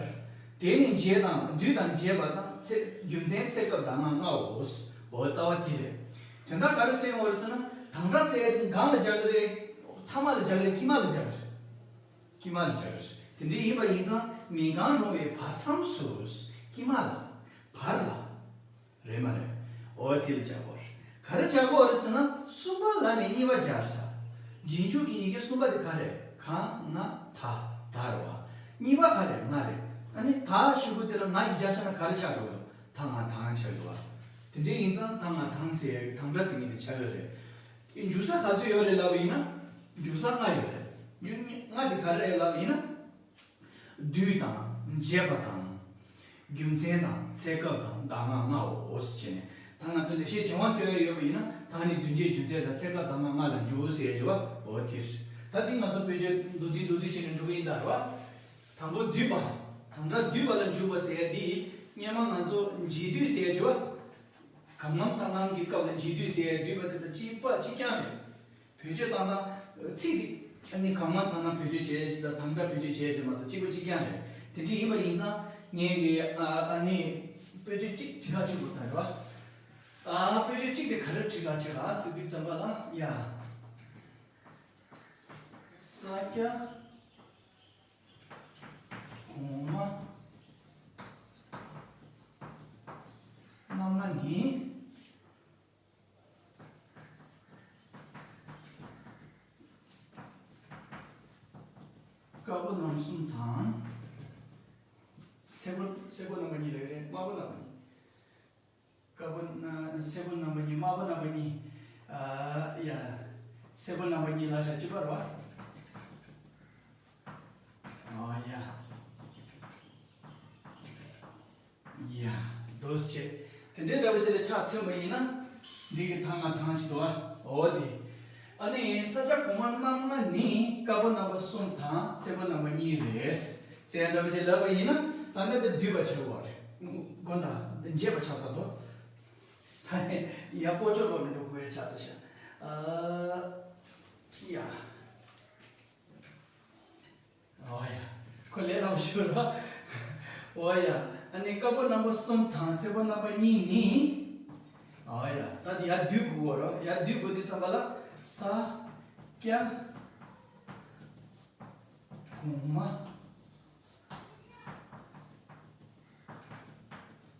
དེ་ནི་འབྱེད་དང་སྡུད་དང་འབྱེད་པ་དང་ཚེ་རྒྱུ་མཚན་ཚེ་སྐབས་གདམས་ངག་ལྔའོ། འོ་རྩ་བ་དེ་རེད། དོན་དག་ག་རེ་ཟེར་ཡོང་བ་རེད་ཟེར་ན། དང་སྒྲ་ཟེར་ཡ་དེ་གང་ལ་སྦྱར་གི་རེད། ཐ་མ་ལ་སྦྱར་གི་རེད། དཀྱིལ་མ་ལ་སྦྱར་གི་རེད། དཀྱིལ་མ་ལ་སྦྱར་གི་རེད། དེ་འདྲ་ཡིན་པ་ཡིན་ཙང་མིང་གང་རུང་བའི་བར་མཚམས་སུ། དཀྱིལ་མ་ལ། བར་ལ། རེད་མ་རེད། འོ་དེ་ལ་སྦྱར་དགོས་རེད། ག་རེ་སྦྱར་དགོས་རེད་ཟེར་ན། གསུམ་པ་ལ་ནི་གཉིས་པ་སྦྱར་ས། རྗེས་འཇུག་གི་ཡི་གེ་གསུམ་པ་དེ་ག་རེ། ག་ང་ད། ད་རེད་བ། གཉིས་པ་ག་རེ། ང་རེད། ཨ་ནི་ད་གཞུག་གུ་དེ་ལ་ང་ཞིག་སྦྱར་བཞག་ན་ག་རེ་ཆགས་འགྲོ་གི་ཡོད། ད་ང་དང་ཆགས་འགྲོ་བ། དེ་འདྲ་ཡིན་ཙང་ད་ང་དང་ཟེར་ཡ་གི་དང་སྒྲ་ཟེར་མཁན་དེ་ཆགས་ཡོད་རེད། དེ་འཇུག་ས་ག་ཚོད་ཡོད་རེད་ལབ་པ་ཡིན་ན། འཇུག་ས་ལྔ་ཡོད་རེད། ཡུན་ལྔ་དེ་ག་རེ་རེད་ལབ་པ་ཡིན་ན། སྡུད་དང་འབྱེད་པ་དང་། རྒྱུ་མཚན་དང་ཚེ་སྐབས་དང་གདམས་ངག་ལྔའོ་ཟེར་ནས། ད་ང་ཚོ་ལེགས་བཤད་ལྗོན་དབང་ཐོས་ཡོད་པ་ཡིན་ན། ད་ནི་སྡུད་འབྱེད་རྒྱུ་མཚན་དང་ཚེ་སྐབས་གདམས་ངག་ལྔ་ལ་འཇུག་ཟེར་ཡ་ཅིག་ཡོད་པ། འོ་དེ་རེད། ད་དེ་ང་ཚོ་བེད་སྤྱོད་མདོར་བསྡུས་མདོར་བསྡུས་བྱས་ནས་འགྲོ་གི་ཡིན་ད་རེད་བ། དང་པོ་སྡུད་པ། དང་སྒྲ་སྡུད་པ་ལ་འཇུག་པ་ཟེར་ཡ་འདི། སྔོན་མ་ང་ཚོ་འབྱེད་སྡུད་ཟེར་ཡ་ཅིག་ཡོད་པ། གང་ངམ་ཐང་ངམ་གྱི་སྐབས་ལ་འབྱེད་སྡུད་ཟེར་ཡ་སྡུད་པ་དེ་དང་གཅིག་པ་གཅིག་རྐྱང་རེད། བེད་སྤྱོད་བཏང་སྟངས་ཚིག་དེ་ཨ་ནི་གང་ངམ་ཐང་ངམ་བེད་སྤྱོད་བྱས་ཞེས་དང་དང་སྒྲ་བེད་སྤྱོད་བྱས་ཀྱི་མ་གཏོགས་གཅིག་པ་གཅིག་རྐྱང་རེད། དེ་འདྲ་ཡིན་པ་ཡིན་ཙང་ངས་ཀྱི་ཨ་ཨ་ནི་དཔེ་བརྗོད་གཅིག་བྲིས་ཁ་གཅིག་པོ་དང་རེད་བ། ཨ་དཔེ་བརྗོད་གཅིག་དེ་ག་རེ་བྲིས་ཁ་གཅིག་ལ་ཟེར་དུས་ཙམ་པ་ལ་ཡ། ས་སྐྱ་གོང་མ་རྣམ་ལྔ་ནི། དཀར་པོ་རྣམ་གསུམ་དང་། སེར་པོ་སེར་པོ་རྣམ་པ་གཉིས་རེད་རེད། དམར་པོ་རྣམ་པ་གཉིས། དཀར་པོ་ན་སེར་པོ་རྣམ་པ་གཉིས། དམར་པོ་རྣམ་པ་གཉིས། ཨ་ཡ། སེར་པོ་རྣམ་པ་གཉིས་ལ་བཞག་གཅིག་པ་རེད་བ། ཨ་ཡ། ཡ། འདུག་སེ་བྱས། དེ་འདྲའི་འདྲ་བོ་ཅིག་ལ་ཆ་མཚོན་པ་ཡིན་ན། འདི་གི་ཐང་ང་ཐང་ཞིག་འདུག་ཨ། འོ་དེ། ཨ་ནི་ས་སྐྱ་གོང་མ་རྣམ་ལྔ་ནི་དཀར་པོ་རྣམ་པ་གསུམ་དང་སེར་པོ་རྣམ་པ་གཉིས་རེད། ཟེར་ཡ་འདྲ་བོ་ཅིག་ལབ་པ་ཡིན་ན། ད་ནི་དེ་སྡུད་པ་བྱེད་དགོས་རེད། དགོངས་དག་འབྱེད་པ་ཆགས་ཚར་འདུག་ད་ནི་ཡ་ཀོ་ཅོག་ལོག་ནས་འགྲོ་དགོས་ཡ་ཆགས་ཚར་ཤག་ཨ། ཡ། ཨོ་ཡ། ཁོ་ལས་སླ་པོ་ཞུ་ར། ཨོ་ཡ། ཨ་ནི་དཀར་པོ་རྣམ་པ་གསུམ་དང་སེར་པོ་རྣམ་པ་གཉིས་ནི། ཨོ་ཡ། ད་དེ་ཡར་སྡུད་དགོས་ར། ཡར་སྡུད་དགོས་དུས་ཙམ་པ་ལ། ས་སྐྱ་གོང་མ་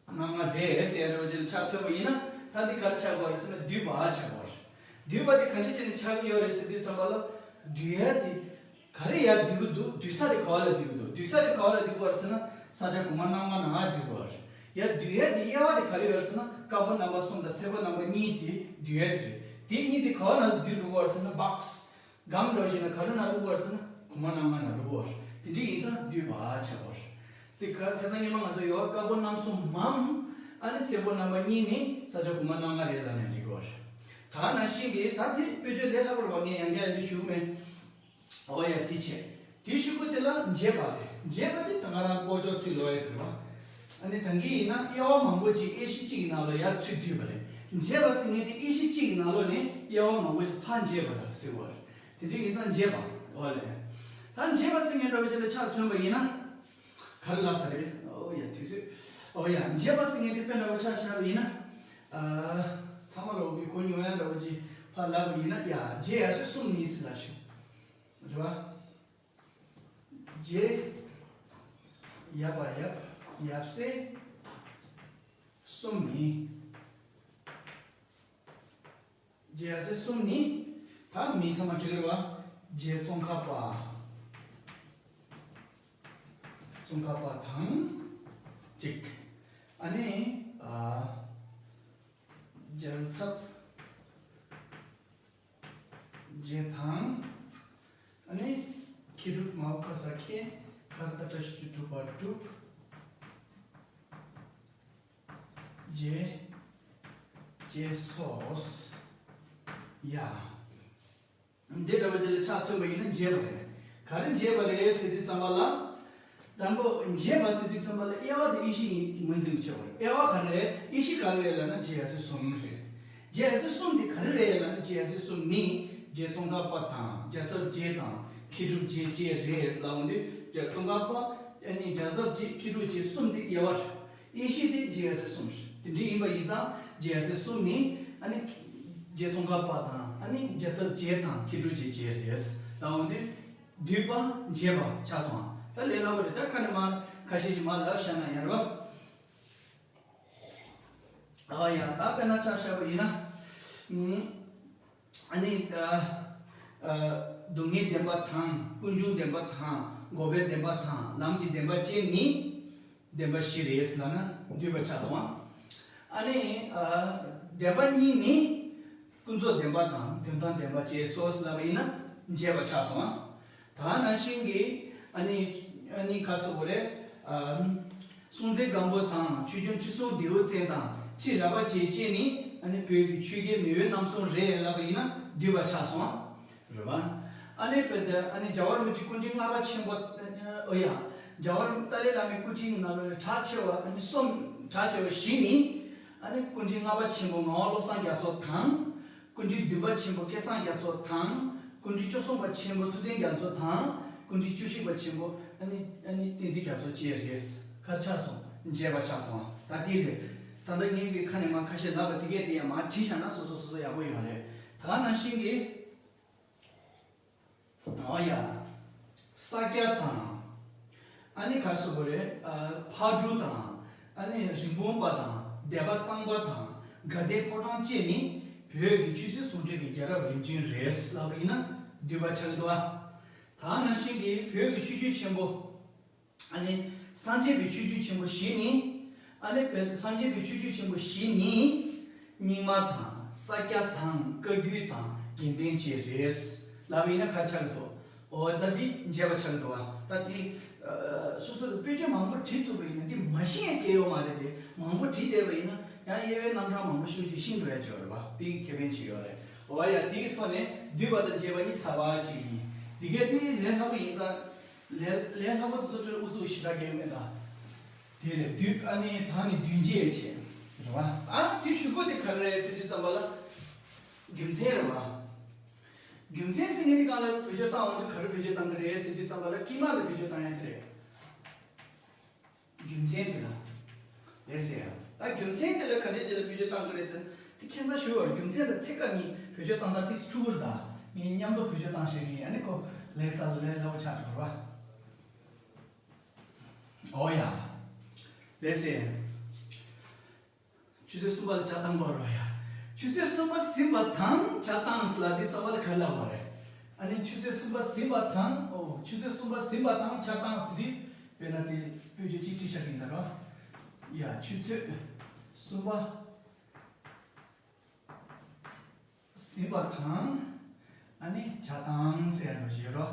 རྣམ་ལྔ་རེད་ཟེར་རོ་ཅིག་ལ་ཆ་མཚོན་པ་ཡིན་ན། ད་འདི་ག་རེ་ཆགས་དགོས་རེད་ཟེར་ན་སྡུད་པ་ཆགས་དགོས་རེད། སྡུད་པ་དེ་ག་འདྲ་བྱས་ནས་ཆགས་ཀྱི་ཡོད་རེད་ཟེར་དུས་ཙམ་པ་ལ། སྡུད་ཡ་དེ་ག་རེ་ཡར་སྡུད་ཀྱི་འདུག་སྡུད་ས་དེ་ག་བ་ལ་སྡུད་ཀྱི་འདུག་སྡུད་ས་དེ་ག་བ་ལ་སྡུད་དགོས་རེད་ཟེར་ན། ས་ཆ་གོང་མ་རྣམ་ལྔ་ནང་ལ་སྡུད་དགོས་རེད། ཡར་སྡུད་ཡ་དེ་དབྱེ་བ་དེ་ག་རེ་ཡོད་རེད་ཟེར་ན། དཀར་པོ་རྣམ་པ་གསུམ་དང་སེར་པོ་རྣམ་པ་གཉིས་དེ་སྡུད་ཡ་དེ་རེད། དེ་གཉིས་དེ་ག་བ་ནང་ལ་སྡུད་འགྲོ་དགོས་རེད་ཟེར་ན། སྦག་སི། སྒམ་འདྲ་བོ་ཞིག་ན་ག་རེ་ནང་བླུགས་པ་རེད་ཟེར་ན། གོང་མ་རྣམ་ལྔ་ནང་བླུགས་པ་རེད། དེ་འདྲ་ཡིན་ཙང་སྡུད་པ་བྱ་བ་རེད། དེ་ག་ཁ་སང་ཉི་མ་ང་ཚོ་ཡོད་པ་དཀར་པོ་རྣམ་གསུམ་མམ། ཨ་ནི་སེར་པོ་རྣམ་པ་གཉིས་ནི་ས་ཆ་གོང་མ་རྣམ་ལྔ་རེད་ལབ་ནས་འགྲིག་གི་རེད། ད་ནང་བཞིན་གྱི་ད་དེ་དཔེ་བརྗོད་ལས་སླ་པོ་རེད་བ། ངས་ཡང་བསྐྱར་ཡང་བསྐྱར་ཞུ་གི་མེད། འོ་ཡ། དེ་བྱས། དེའི་གཞུག་གུ་དེ་ལ་འབྱེད་པ་རེད། འབྱེད་པ་དེ་ད་ག་རང་ཀོ་ཅོག་ཚུར་ལོག་ཡ་དེ་རེད་བ། ཨ་ནི་ད་གིན་ཡིན་ན་དབྱེ་བ་མང་པོ་ཅིག་དབྱེ་གཞི་གཅིག་གི་ནང་ལོགས་ཡར་ཚུར་བསྡུས་པ་རེད། འབྱེད་པ་ཟེར་མཁན་དེ་དབྱེ་གཞི་གཅིག་གི་ནང་ལོགས་ནས་དབྱེ་བ་མང་པོ་ཞིག་ཕར་འབྱེད་པ་དང་ཟེར་བ་རེད། དེ་འདྲ་ཡིན་ཙང་འབྱེད་པ། འོ་ལེ། ད་འབྱེད་པ་ཟེར་མཁན་འདྲ་བོ་ཅིག་ལ་ཆ་མཚོན་པ་ཡིན་ན། ག་རེ་ལབ་ས་རེད། ཨོ་ཡ། དུས་ཚོད། ཨོ་ཡ། འབྱེད་པ་ཟེར་མཁན་དེ་དཔེ་འདྲ་བོ་ཆ་བཞག་པ་ཡིན་ན། ཨ། ཚང་མ་ལོག་གི་གོ་མྱོང་ཡ་འདྲ་བོ་ཅིག་ཕར་ལབ་པ་ཡིན་ན། ཡ། འབྱེད་ཡ་ཆོས་གསུམ་ནི་ཟེར་ལབ་ཤོག་རེད་བ། འབྱེད། ཡབ་པ་ཡབ། ཡབ་སྲས། གསུམ་ནི། འབྱེད་ཡབ་སྲས་གསུམ་ནི། ད་མིང་ཚང་མ་འབྲི་གི་རེད་བ། འབྱེད་ཙོང་ཁ་པ། ཙོང་ཁ་པ་དང་གཅིག་ཨ་ནི། ཨ། རྒྱལ་ཚབ། འབྱེད་དང་། ཨ་ནི། མཁས་གྲུབ་མའོ་ཁ་ས་མཁས། ཁ་ར་བཏགས་སྐྲ་ཞབས་ཀྱུ་གྲུབ་པ་གྲུབ། འབྱེད། འབྱེད་སོ། ཡ། འདི་འདྲ་བོ་ཅིག་ལ་ཆ་མཚོན་པ་ཡིན་ན་འབྱེད་པ་རེད། ག་རེ་འབྱེད་པ་རེད་ཟེར་དུས་ཙམ་པ་ལ། དང་པོ་འབྱེད་པ་ཟེར་དུས་ཙམ་པ་ལ་དབྱེ་བ་དེ་དབྱེ་གཞི་ཡིན་ངོས་འཛིན་བྱེད་པ་རེད། དབྱེ་བ་ག་རེ་རེད། དབྱེ་གཞི་ག་རེ་རེད་ལབ་ན་འབྱེད་ཡ་ཚོད་གསུམ་རེད། འབྱེད་ཡ་ཚོད་གསུམ་དེ་ག་རེ་རེད་ལབ་ན་འབྱེད་ཡ་ཚོད་གསུམ་ནི། རྗེ་ཙོང་ཁ་པ་དང་རྒྱལ་ཚབ་རྗེ་དང་མཁས་གྲུབ་རྗེ་བཅས་རེད་ལབ་འོང་དུས་རྗེ་ཙོང་ཁ་པ་ཨ་ནི་རྒྱལ་ཚབ་རྗེ་མཁས་གྲུབ་རྗེ་གསུམ་དེ་དབྱེ་བ་རེད། དབྱེ་གཞི་དེ་འབྱེད་ཡ་ཚོད་གསུམ་རེད། དེ་འདྲ་ཡིན་པ་ཡིན་ཙང་འབྱེད་ཡ་ཚོད་གསུམ་ནི་ཨ་ནི་རྗེ་ཙོང་ཁ་པ་དང་ཨ་ནི་རྒྱལ་ཚབ་རྗེ་དང་མཁས་གྲུབ་རྗེ་བཅས་རེད་ལབ་འོང་དུས། བསྡུས་པ་འབྱེད་པ་ཆགས་སོང་། ད་ལས་སླ་པོ་རེད། ད་ཁ་ནས་མར་ཁ་ཤས་ཤིག་མར་ལབ་བཞག་ན་ཡང་རེད་བ། ཨ་ཡ། ད་དཔེར་ན་ཆ་བཞག་པ་ཡིན་ན། ཨ་ནི་ཨ་ཨ་སྡུག་བསྔལ་བདེན་པ་དང་ཀུན་འབྱུང་བདེན་པ་དང་འགོག་པའི་བདེན་པ་དང་ལམ་གྱི་བདེན་པ་བཅས་ནི་བདེན་པ་བཞི་རེད་ལབ་ན་བསྡུས་པ་ཆགས་སོང་། ཨ་ནི་ཨ་བདེན་པ་གཉིས་ནི། ཀུན་རྫོབ་བདེན་པ་དང་དོན་དམ་བདེན་པ་བཅས་སོ་ལབ་པ་ཡིན་ན་འབྱེད་པ་ཆགས་སོང་། ད་ནང་བཞིན་གྱི་ཨ་ནི་ཨ་ནི་ག་སོགས་པ་རེད། ཨ་སྲོང་བཙན་སྒམ་པོ་དང་ཆོས་སྐྱོང་ཁྲི་སྲོང་ལྡེའུ་བཙན་དང་ཁྲི་རལ་པ་བཅས་བཅས་ནི་ཨ་ནི་བོད་ཀྱི་ཆོས་རྒྱལ་མེས་དབོན་རྣམ་གསུམ་རེད་ལབ་པ་ཡིན་ན་བསྡུས་པ་ཆགས་སོང་། རེད་བ། ཨ་ནི་བོད་དུ་ཨ་ནི་རྒྱལ་བ་རིན་པོ་ཆེ་སྐུ་ཕྲེང་ལྔ་པ་ཆེན་པོ། ཨོ་ཡ། རྒྱལ་བ་རིན་ཏཱ་ལའི་བླ་མའི་སྐུ་ཕྲེང་ནང་ལོགས་གྲགས་ཆེ་བ་ཨ་ནི་གསུམ། གྲགས་ཆེ་བ་བཞི་ནི། ཨ་ནི་སྐུ་ཕྲེང་ལྔ་པ་ཆེན་པོ་ངག་དབང་བློ་བཟང་རྒྱ་མཚོ་དང་། སྐུ་ཕྲེང་བདུན་པ་ཆེན་པོ་སྐལ་བཟང་རྒྱ་མཚོ་དང་། སྐུ་ཕྲེང་བཅུ་གསུམ་པ་ཆེན་པོ་ཐུབ་བསྟན་རྒྱ་མཚོ་དང་། སྐུ་ཕྲེང་བཅུ་བཞི་པ་ཆེན་པོ་ཨ་ནི་ཨ་ནི་བསྟན་འཛིན་རྒྱ་མཚོ་བཅས་རེད། ག་རེ་ཆགས་སོང་། འབྱེད་པ་ཆགས་སོང་། ད་དེ་རེད། ད་ལྟ་ངེད་ཀྱི་ཁ་ནས་མར་ཁ་ཤས་ལབ་པ་དེ་གས་དེ་ཡང་མར་བྲིས་བཞག་ན་སོ་སོ་སོ་སོ་ཡག་པོ་ཡོད་རེད། ད་ནང་བཞིན་གྱི། ཨོ་ཡ། ས་སྐྱ་དང་། ཨ་ནི་ག་རེ་ཟེར་དགོས་རེད། ཨ་ཕག་གྲུ་དང་། ཨ་ནི་རིན་སྤུངས་པ་དང་སྡེ་པ་གཙང་པ་དང་དགའ་ལྡན་ཕོ་བྲང་བཅས་ནི་བོད་ཀྱི་ཆོས་སྲིད་ཟུང་འབྲེལ་གྱི་རྒྱལ་རབས་རིམ་བྱོན་རེད་ལབ་པ་ཡིན་ན་བསྡུས་པ་ཆགས་ཀྱི་འདུག་ཨ། ད་ནང་བཞིན་གྱི་བོད་ཀྱི་ཆོས་བརྒྱུད་ཆེན་པོ། ཨ་ནི་སངས་རྒྱས་པའི་ཆོས་བརྒྱུད་ཆེན་པོ་བཞི་ནི། ཨ་ནི་བོད་སངས་རྒྱས་པའི་ཆོས་བརྒྱུད་ཆེན་པོ་བཞི་ནི། རྙིང་མ་དང་ས་སྐྱ་དང་བཀའ་བརྒྱུད་དང་དགེ་ལྡན་བཅས་རེད། ལབ་པ་ཡིན་ན་ག་རེ་ཆགས་ཀྱི་འདུག་འོ་ད་འདི་འབྱེད་པ་ཆགས་ཀྱི་འདུག་བ། ད་འདི་ཨ་སོ་སོ་ལ་དཔེ་ཆ་མང་པོ་བྲིས་ཐུབ་པ་ཡིན་ན་འདི་མ་ཤེས་ཡ་གང་ཡང་ཡོད་མ་རེད་དེ། མང་པོ་བྲིས་བསྡད་པ་ཡིན་ན་ཡང་དབྱེ་བའི་རྣམ་གྲངས་མང་པོ་ཤོད་ཀྱི་ཤེས་འགྲོ་ཡ་ཅིག་ཡོད་རེད་བ། འདི་གི་ཁེ་ཕན་ཅིག་ཡོད་རེད། འོ་ཡ། འདི་གི་ཐོག་ནས་བསྡུས་པ་དང་འབྱེད་པ་གཉིས་ཚར་བ་ཅིག་ཡིན། འདི་གས་འདི་ལས་སླ་པོ་ཡིན་ཙང་། ལས་ལས་སླ་པོ་དེ་ཚོ་ཁྲོད་ཨུ་ཚུགས་ཞེ་དྲག་གི་མེད་ད། དེ་རེད། བསྡུས་ཨ་ནི་ད་ནི་བསྡུས་འབྱེད་བྱས། རེད་བ། ཨ་དེ་གཞུག་གུ་དེ་ག་རེ་རེད་ཟེར་དུས་ཙམ་པ་ལ། རྒྱུ་མཚན་རེད་བ། རྒྱུ་མཚན་ཟེར་མཁན་དེ་སྒང་ལ་བེད་སྤྱོད་བཏང་འོང་དུས་ག་རེ་བེད་སྤྱོད་བཏང་གི་རེད་ཟེར་དུས་ཙམ་པ་ལ་དཀྱིལ་མ་ལ་བེད་སྤྱོད་བཏང་ཡ་དེ་རེད། རྒྱུ་མཚན་དེ་ལ། ལགས་སེ། ད་རྒྱུ་མཚན་དེ་ལ་ག་འདྲས་བྱས་ལ་བེད་སྤྱོད་བཏང་གི་རེད་ཟེར་ན་དེ་ཁྱད་མཚར་ཞུ་བར་རྒྱུ་མཚན་དང་ཚེ་སྐབས་གཉིས་བེད་སྤྱོད་བཏང་སྟངས་དེ་འཁྲུལ་པོ་རེད་ད། ངས་མཉམ་དུ་བེད་སྤྱོད་བཏང་ཤེས་ཀྱི་ཡིན། ཨ་ནི་ཁོ་ལས་ས་ལས་སླ་པོ་ཆགས་འགྲོ་ར། ཨོ་ཡ། ལགས་སེ། ཆུ་ཚོད་གསུམ་པ་ལ་ཇ་བཏང་དགོས་རེད་ཡ། ཆུ་ཚོད་གསུམ་པ་ཟིན་པ་དང་ཇ་བཏང་ཟེར་ལབ་དུས་ཙམ་པ་ལ་ག་རེ་ལབ་དགོས་རེད། ཨ་ནི་ཆུ་ཚོད་གསུམ་པ་ཟིན་པ་དང་། ཨོ། ཆུ་ཚོད་གསུམ་པ་ཟིན་པ་དང་ཇ་བཏང་ཟེར་དུས་དཔེར་ན་དེ་དཔེ་བརྗོད་གཅིག་བྲིས་བཞག་གི་ཡིན་ད་རོ། ཡ། ཆུ་ཚོད་གསུམ་པ་ཟིན་པ་དང་། ཨ་ནི་ཇ་བཏང་ཟེར་ཡ་འདྲ་ཞིག་ཡོད་རོ།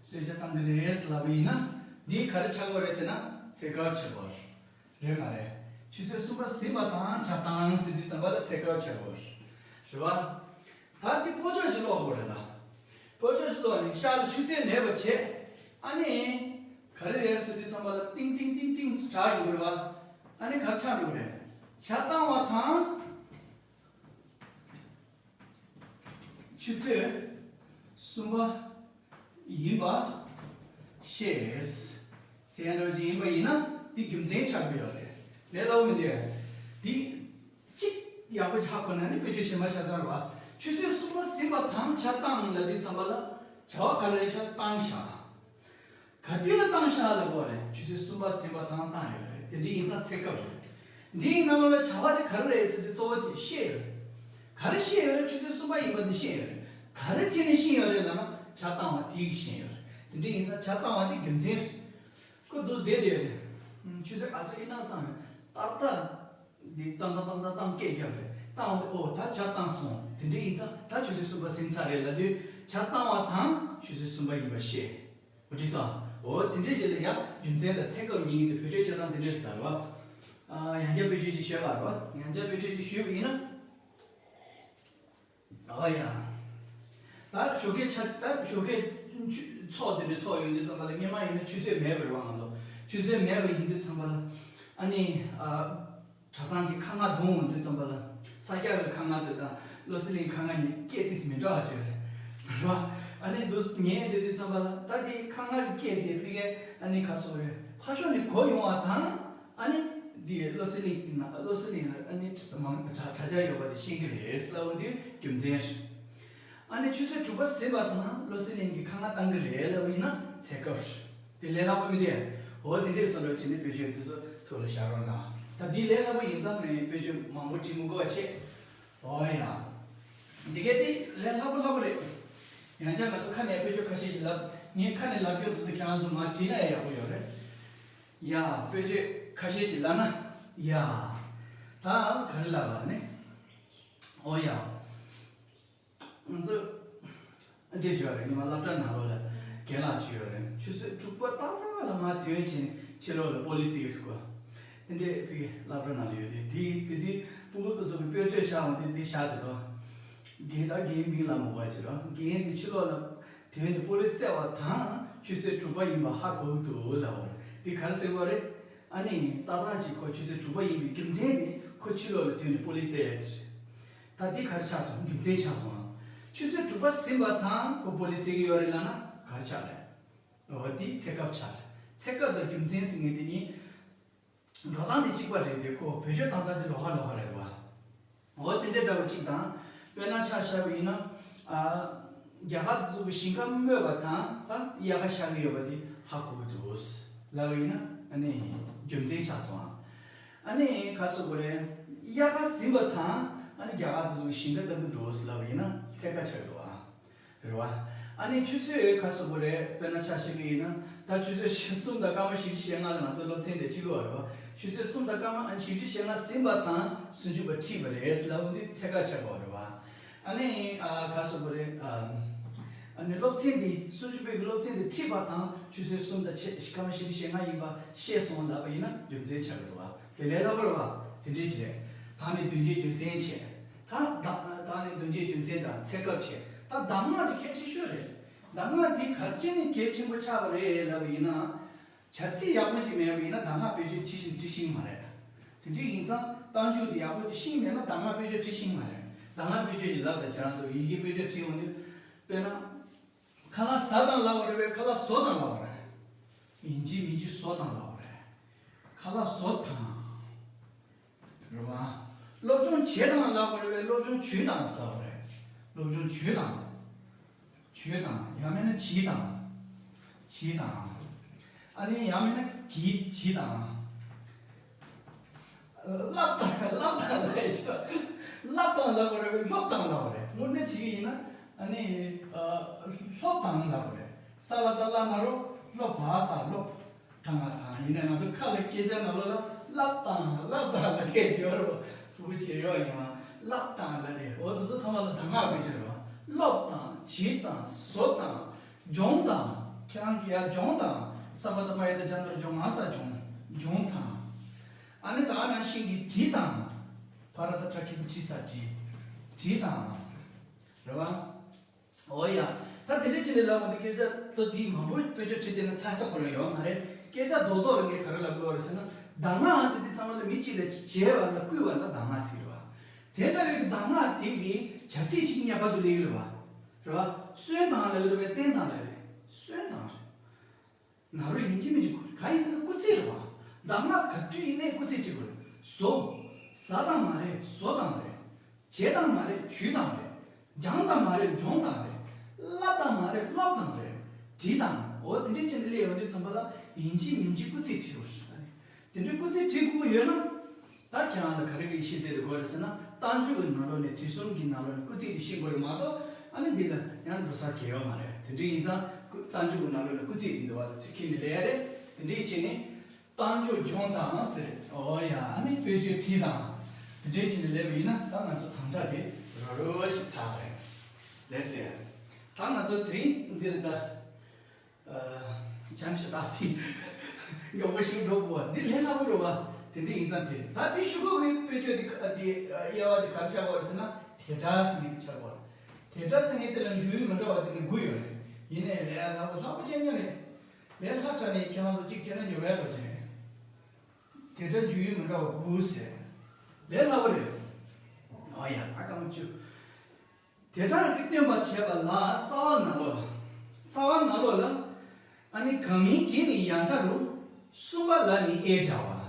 གསོལ་ཇ་བཏང་གི་རེད་ཟེར་ལབ་པ་ཡིན་ན་འདི་ག་རེ་ཆགས་དགོས་རེད་ཟེར་ན་ཚེ་སྐབས་ཆགས་དགོས་རེད། རེད་མ་རེད། ཆུ་ཚོད་གསུམ་པ་ཟིན་པ་དང་ཇ་བཏང་ཟེར་དུས་ཙམ་པ་ལ་ཚེ་སྐབས་ཆགས་དགོས་རེད། རེད་བ། ད་འདི་ཕོ་ཆོས་ཀྱི་ཀློག་དགོས་རེད་ད། ཕོ་ཆོས་ཀྱི་ཀློག་ནས་ཤར་ལ་ཆུ་ཚོད་མེད་པ་བྱས། ཨ་ནི་ག་རེ་རེད་ཟེར་དུས་ཙམ་པ་ལ་ཏིང་ཏིང་ཏིང་ཏིང་གྲགས་ཡོང་གི་རེད་བ། ཨ་ནི་ག་རེ་ཆགས་འགྲོ་གི་རེད། ཇ་བཏང་བ་དང་། ཆུ་ཚོད་གསུམ་པ་ཡིན་པ་ཤེས། ཟེར་ཡ་འདྲ་ཅིག་ཡིན་པ་ཡིན་ན་འདི་རྒྱུ་མཚན་ཆགས་ཀྱི་ཡོད་རེད། ལས་སླ་པོ་མི་འདུག་འདི་གཅིག་ཡག་པོ་ཧ་གོ་ན་ནི་དཔེ་བརྗོད་གཞན་པ་ཆ་ཚང་རེད་བ། ཆུ་ཚོད་གསུམ་པ་ཟིན་པ་དང་ཇ་བཏང་ལབ་དུས་ཙམ་པ་ལ་བྱ་བ་ག་རེ་རེད་ཤག་བཏང་བཞག་ག་དུས་ལ་བཏང་བཞག་ལབ་དགོས་རེད། ཆུ་ཚོད་གསུམ་པ་ཟིན་པ་དང་བཏང་ཡོད་རེད། དེ་འདྲ་ཡིན་ཙང་ཚེ་སྐབས་རེད། འདིའི་ནང་ལོགས་ལ་བྱ་བ་དེ་ག་རེ་རེད་ཟེར་དུས་གཙོ་བོ་དེ་ཤེས་ཡོད་རེད། ག་རེ་ཤེས་ཡོད་རེད། ཆུ་ཚོད་གསུམ་པ་ཡིན་པ་འདི་ཤེས་ཡོད་རེད། ག་རེ་བྱས་ནས་ཤེས་ཡོད་རེད་ལབ་ན་ཇ་བཏང་བ་དེ་གིས་ཤེས་ཡོད་རེད། དེ་འདྲ་ཡིན་ཙང་ཇ་བཏང་བ་དེ་རྒྱུ་མཚན་རེད། ཁོ་འདུག་བསྡད་དེ་རེད། ཆུ་ཚོད་ག་ཚོད་ཡིན་ན་བསམ་རེད། ཏག་ཏག་འདི་ཏང་ཏང་ཏང་ཏང་ཏང་སྐད་རྒྱབ་རེད། བཏང་བ་ཨོ་ད་ཇ་བཏང་སོང་། དེ་འདྲ་ཡིན་ཙང་ད་ཆུ་ཚོད་གསུམ་པ་ཟིན་ཚར་རེད་ལབ་དུས་ཇ་བཏང་བ་དང་ཆུ་ཚོད་གསུམ་པ་ཡིན་པ་ཤེས། འོ་དྲིས་སོང་། འོ་དེ་འདྲའི་རྗེས་ལ་ཡང་རྒྱུ་མཚན་དང་ཚེ་སྐབས་གཉིས་ཀྱི་བེད་སྤྱོད་བྱེད་སྟངས་དེ་འདྲ་ཞིག་དང་རེད་བ། ཡང་བསྐྱར་བེད་སྤྱོད་ཅིག་བྱས་པ་རེད་བ། ཡང་བསྐྱར་བེད་སྤྱོད་ཅིག་ཞུས་པ་ཡིན་ན། ཨ་ཡ། ད་ཞོགས་ཀས་ཆ་ད་ཞོགས་ཀས་ཆུ་ཚོགས་དེ་འདྲའི་ཚོགས་ཡོང་དུས་ཙམ་པ་ལ་སྔོན་མ་ཡིན་ན་ཆུ་ཚོད་མེད་པ་རེད་བ། ང་ཚོ་ ཆུད་ཟོས་མེད་པ་ཡིན་དུས་ཙམ་པ་ལ། ཨ་ནི་ཨ། གྲྭ་ཚང་གི་ཁ་ངག་བརྡུང་འོང་དུས་ཙམ་པ་ལ། ས་སྐྱ་གི་ཁ་ངག་དེ་དང་བློ་གསལ་གླིང་ཁ་ངག་གཉིས་སྐད་ཏིས་མི་འདྲ་བ་བྱས་རེད་བ། ཨ་ནི་འདུག་ཉན་བསྡད་དུས་ཙམ་པ་ལ། ད་དེ་ཁ་ངག་གི་སྐད་དེ་ཕ་གིར་ཨ་ནི་ག་སོགས་རེད། ཕར་ཕྱོགས་ནས་གོ་ཡོང་བ་དང་། ཨ་ནི་དེ་བློ་གསལ་གླིང་ན་བློ་གསལ་གླིང་ཨ་ནི་མང་དྲ་དྲ་རྒྱ་ཡོད་པ་དེ་ཤེས་ཀྱི་རེད་ཟེར་བ་དེ་རྒྱུ་མཚན་རེད། ཨ་ནི་ཆུ་ཚོད་དྲུག་པ་ཟིན་པ་དང་བློ་གསལ་གླིང་གི་ཁ་ངག་བཏང་གི་རེད་ལབ་པ་ཡིན་ན་ཚད་སྐབས་རེད། དེ་ལས་སླ་པོ་མི་འདུག་འོ་དེ་འདྲས་བསམ་བློ་བྱས་ནས་དཔེ་བརྗོད་འདི་ཚོ་ཐུགས་ལ་བཞག་རོགས་གནང་། ད་འདི་ལས་སླ་པོ་ཡིན་ཙང་ངས་དཔེ་བརྗོད་མང་པོ་བྲིས་མི་དགོས་པ་བྱས། འོ་ཡ། འདི་གས་དེ་ལས་སླ་པོ་སླ་པོ་རེད། ཡང་བསྐྱར་ང་ཚོ་ཁ་ནས་དཔེ་བརྗོད་ཁ་ཤས་ཤིག་ལབ། ངས་ཁ་ནས་ལབ་རྒྱུ་འདི་ཚོ་ཁྱེད་རང་ཚོ་མར་བྲིས་ན་ཡག་པོ་ཡོད་རེད། ཡ། དཔེ་བརྗོད་ཁ་ཤས་ཤིག་ལབ་ན། ཡ། ད་ག་རེ་ལབ་པ་ནི། འོ་ཡ། ང་ཚོ་འདྲེ་བྱོས་རེད། ཉི་མ་སློབ་གྲྭ་ནང་ལོགས་ལ་རྒན་ལགས་བྱོས་ཡོད་རེད། ཆུ་ཚོད་དྲུག་པ་ཏག་ཏག་ལ་མར་ཐོན་བྱས་ནས་ཕྱི་ལོགས་ལ་པོ་ལི་རྩེ་གི་རེད་གོ། དེ་འདྲས་ཕ་གི་སློབ་གྲྭ་ནང་ལ་ཡོད་དེ། དེ་དེ་དེ་སྤུ་གུ་དེ་ཚོ་གི་དཔེ་བརྗོད་བཞག་འོང་དུས་དེ་བཞག་དེ་དོ། རྒན་ད་རྒན་མིང་ལ་མོ་བ་ཅི་རོ། རྒན་དེ་ཕྱི་ལོགས་ལ་ཐོན་ནས་པོ་ལི་རྩེ་བ་དང་ཆུ་ཚོད་དྲུག་པ་ཡིན་པ་ཧ་གོ་གི་འདུག་ལབ་པ་རེད། དེ་ག་རེ་ཟེར་བ་རེད། ཨ་ནི་ཏག་ཏག་ཅིག་ཁོ་ཆུ་ཚོད་དྲུག་པ་ཡིན་པའི་རྒྱུ་མཚན་དེ་ཁོ་ཕྱི་ལོགས་ལ་ཐོན་ནས་པོ་ལི་རྩེ་ཡ་དེ་རེད། ད་འདི་ག་རེ་ཆགས་སོང་། རྒྱུ་མཚན་ཆགས་སོང་ཨ། ཆུ་ཚོད་དྲུག་པ་ཟིན་པ་དང་ཁོ་པོ་ལི་རྩེ་གི་ཡོད་རེད་ལབ་ན་ག་རེ་ཆགས་རེད། འོ་དེ་ཚེ་སྐབས་ཆགས་རེད། ཚེ་སྐབས་དང་རྒྱུ་མཚན་ཟེར་མཁན་དེ་གཉིས་འགྲོ་སྟངས་དེ་གཅིག་པ་རེད་དེ། ཁོ་བེད་སྤྱོད་བཏང་སྟངས་དེ་ལོགས་ཀ་ལོགས་ཀ་རེད་བ། འོ་དེ་འདྲའི་འདྲ་བོ་གཅིག་དང་། དཔེར་ན་ཆ་བཞག་པ་ཡིན་ན། ཨ། རྒྱ་གར་དེ་ཚོ་གི་ཞིང་ཁ་རྨོས་པ་དང་ད་དབྱར་ཁ་ཤར་གི་ཡོད་པ་དེ་ཧ་གོ་གི་འདུག་ལབ་པ་ཡིན་ན། ཨ་ནི་རྒྱུ་མཚན་ཆགས་སོང་ཨ། ཨ་ནི་ག་རེ་ཟེར་དགོས་རེད། དབྱར་ཁ་ཟིན་པ་དང་ཨ་ནི་རྒྱ་གར་དེ་ཚོ་གི་ཞིང་ཁ་བཏབ་གི་འདུག་ལབ་པ་ཡིན་ན་ཚད་བཀག་ཆགས་འདུག་ཨ། རེད་བ། ཨ་ནི་ཆུ་ཚོད་ག་རེ་ཟེར་དགོས་རེད། དཔེར་ན་ཆ་བཞག་གི་ཡིན་ན། ད་ཆུ་ཚོད་གསུམ་དང་སྐར་མ་བཞི་བཅུ་ཞེ་ལྔ་ལ་ང་ཚོ་སློབ་ཚན་དེ་ཁྲིད་དགོས་པ་རེད་བ། ཆུ་ཚོད་གསུམ་དང་སྐར་མ་ཨ་ནི་བཞི་བཅུ་ཞེ་ལྔ་ཟིན་པ་དང་སུམ་ཅུ་པ་ཁྲིད་པ་རེད་ལབ་དུས་ཚད་བཀག་ཆགས་པ་རེད་བ། ཨ་ནི་ཨ་ག་རེ་ཟེར་དགོས་རེད། ཨ། ཨ་ནི་སློབ་ཚན་འདི་སུམ་ཅུ་པའི་སློབ་ཚན་འདི་ཁྲིད་པ་དང་ཆུ་ཚོད་གསུམ་དང་ཕྱེད་སྐར་མ་བཞི་བཅུ་ཞེ་ལྔ་ཡིན་པ་ཤེས་སོང་ལབ་པ་ཡིན་ན་རྒྱུ་མཚན་ཆགས་ཀྱི་འདུག་བ། དེ་ལས་སླ་པོ་རེད་བ། དེ་འདྲས་བྱས། ད་ནི་དོན་གྱི་རྒྱུ་མཚན་བྱས། ད་ད་ད་ནི་དོན་གྱི་རྒྱུ་མཚན་དང་ཚེ་སྐབས་བྱས། ད་གདམས་ངག་དེ་གལ་ཆེ་ཤོས་རེད། གདམས་ངག་འདི་ག་རེ་བྱས་ནས་གལ་ཆེན་པོ་ཆགས་པ་རེད་ལབ་པ་ཡིན་ན། བྱ་ཚིག་ཡག་པོ་ཅིག་མེད་པ་ཡིན་ན་གདམས་ངག་བེད་སྤྱོད་ཅི་ཞིག་འབྲི་ཤེས་མ་རེད། དེ་འདྲ་ཡིན་ཙང་རྟགས་འཇུག་དེ་ཡག་པོ་ཅིག་ཤེས་མེད་ན་གདམས་ངག་བེད་སྤྱོད་འབྲི་ཤེས་མ་རེད། གདམས་ངག་བེད་སྤྱོད་ཅིག་ལབ་དང་། ཁྱེད་རང་ཚོ་ཡི་གེ་བེད་སྤྱོད་བྲིས་ཡོང་དུས། དཔེར་ན། ཁ་ལག་ཟ་དང་ལབ་པ་རེད་པས། ཁ་ལག་བཟོ་དང་ལབ་པ་རེད། ཡིན་གཅིག་མིན་གཅིག་བཟོ་དང་ལབ་པ་རེད། ཁ་ལག་བཟོ་དང་། རེད་བ། སློབ་སྦྱོང་བྱེད་དང་ལབ་པ་རེད་པས། སློབ་སྦྱོང་བྱོས་དང་ཟེར་བ་རེད། སློབ་སྦྱོང་བྱོས་དང་། བྱོས་དང་། ཡང་མིན་ན་བྱིས་དང་། བྱིས་དང་། ཨ་ནི་ཡང་མིན་ན་གྱིས་བྱིས་དང་། ལབ་དང་། ལབ་དང་ལབ་ཡ་ཆོག་ལབ་དང་ལབ་པ་རེད་པས། སློབ་དང་ལབ་པ་རེད། དངོས་གནས་བྱེད་ཀྱི་ཡིན་ན། ཨ་ནི་ཨ་སློབ་དང་ལབ་པ་རེད། ས་ལ་བཏགས་སླ་ན་རོ། སློ་བ་ས་སློབ། ད་ང་དང་ཡིན་ན་ང་ཚོ་ཁ་ལ་སྐད་ཆ་ནང་ལོགས་ལ་ལབ་དང་ལབ་དང་ལབ་མཁན་ཅིག་ཡོད་རེད་པ། ཕྲུ་གུ་བྱེད་ཡོད་ཡིན་པ། ལབ་དང་ལབ་རེད། འོ་དེ་ཚོ་ཚང་མ་ལ་གདམས་ངག་བེད་སྤྱོད་རེད་པ། སློབ་དང་། བྱིས་དང་། བཟོ་དང་། གྱོང་དང་། ཁྱེད་རང་གི་ཡ་གྱོང་དང་། ས་པ་བཏགས་པ་ཡ་བཏགས་སྦྱ་ན་རོ་གྱོ་ང་ས་གྱོང་། གྱོང་དང་། ཨ་ནི་ད་ཨ་ནང་བཞིན་གྱི་བྲིས་དང་། ཕ་ར་བཏགས་ཕྲ་གི་གུ་བྲི་ས་བྲིས། བྲིས་དང་། རེད་པ། འོ་ཡ། ད་དེ་འདྲ་བྱས་ནས་ལབ་པ་འདི་སྐད་ཆ་ད་འདི་མང་པོ་དཔེ་ཆ་ཁྲིད་བསྡད་ན་ཚར་ས་ཁོ་རང་ཡོད་མ་རེད། སྐད་ཆ་རྡོག་རྡོག་ལ་ངས་ག་རེ་ལབ་དགོས་རེད་ཟེར་ན། གདམས་ངག་ཟེར་དུས་ཚང་མ་ལ་མི་གཅིག་ལ་བྱས་པ་ལ་བསྐུལ་བ་ལ་གདམས་ངག་ཟེར་གྱི་རེད་པ། དེ་ལྟ་བུའི་གདམས་ངག་དེ་གི་བྱ་ཚིག་ཅིག་ངེས་པར་དུ་སླེབས་ཀྱི་རེད་པ། རེད་པ། གསོན་དང་ལབ་ཀྱི་རེད་པས། གསན་དང་ལབ་རེད། གསོན་དང་རེད། ན་རོ་ཡིན་གཅིག་མིན་གཅིག་གོ་རེད། གང་ཡིན་ཟེར་ན་སྐུལ་ཚིག་རེད་པ། གདམས་ངག་ག་དུས་ཡིན་ནའི་སྐུལ་ཚིག་གཅིག་པ་རེད། བཟོ། ཟ་དང་མ་རེད། བཟོ་དང་རེད། བྱེད་དང་མ་རེད། བྱུས་དང་རེད། སྦྱང་དང་མ་རེད། སྦྱོང་དང་རེད། བསླབ་དང་མ་རེད། སློབ་དང་རེད། བྲིས་དང་། འོ་དེ་འདྲས་བྱས་ནས་སླེབས་ཡོང་དུས་ཙམ་པ་ལ་ཡིན་གཅིག་མིན་གཅིག་སྐུལ་ཚིག་བྲིས་དགོས་རེད། དེ་འདྲའི་སྐུལ་ཚིག་བྲིས་དགོས་ཀྱི་ཡོད་ན། ད་ཁྱེད་རང་ལ་ག་རེ་གི་ཤེས་ཚད་དེ་དགོས་རེད་ཟེར་ན། རྟགས་འཇུག་གི་ནང་ལོགས་ནས་དུས་གསུམ་གྱི་ནང་ལོགས་ནས་སྐུལ་ཚིག་དེ་ཤེས་དགོས་རེད་མ་གཏོགས། ཨ་ནི་འདི་ལ་ཡང་འགྲོ་ས་གང་ཡང་ཡོད་མ་རེད། དེ་འདྲ་ཡིན་ཙང་སྐུ་རྟགས་འཇུག་གི་ནང་ལོགས་ནས་སྐུལ་ཚིག་དེ་འདུག་པ་ཚིག་ཁྱེར་ནས་ལས་ཡ་རེད། དེ་འདྲ་བྱས་ནས་རྟགས་འཇུག་སྦྱོང་དང་ཟེར། འོ་ཡ། ཨ་ནི་དཔེ་བརྗོད་བྲིས་དང་། དེ་འདྲ་བྱས་ནས་ལས་པ་ཡིན་ན། ད་ང་ཚོ་དམ་དྲག་དེ་རོ་རོ་ཞིག་ཚར་བ་རེད། ལགས་སེ། ད་ང་ཚོ་དེ་རིང་འདིར་ད། ཨ། ཅང་ཞེ་དྲག་དེ་མགྱོགས་པོ་ཞིག་འགྲོ་དགོས་པ་འདི་ལས་སླ་པོ་རེད་པ། དེ་འདྲ་ཡིན་ཙང་དེ་ད་དེ་ཤོག་གུ་གི་དཔེ་བརྗོད་དེ་ཁ་དེ་དབྱེ་བ་དེ་ག་རེ་ཆགས་པ་རེད་ཟེར་ན། དེ་འདྲ་ཟེར་མཁན་དེ་ཆགས་པ་རེད། དེ་འདྲ་ཟེར་མཁན་དེ་ལ་འཇུག་ཡུལ་མི་འདྲ་བ་དེ་འདྲ་དགུ་ཡོད་རེད། ཡིན་ནའི་ལས་སླ་པོ་སླ་པོ་ཅན་ཅན་རེད། ལས་སླ་དྲགས་ནས་ཁྱེད་རང་ཚོ་གཅིག་བྱས་ན་ཉོ་བའི་ལོ་ཆེ་ནས། དེ་འདྲ་འཇུག་ཡུལ་མི་འདྲ་བ་དགུ་ཟེར། ལས་སླ་བོ་རེད། ཨོ་ཡ་ད་སྐར་མ་བཅུ། དེ་དག་གིས་སྟོན་པ་བྱས་པ་ལ་རྩ་བ་ནང་ལོགས་ལ། རྩ་བ་ནང་ལོགས་ལ། ཨ་ནི་གང་མིང་གིས་ནི་ཡ་མཐའ་རུ། གསུམ་པ་ལ་ནི་དབྱེ་བྱ་བ།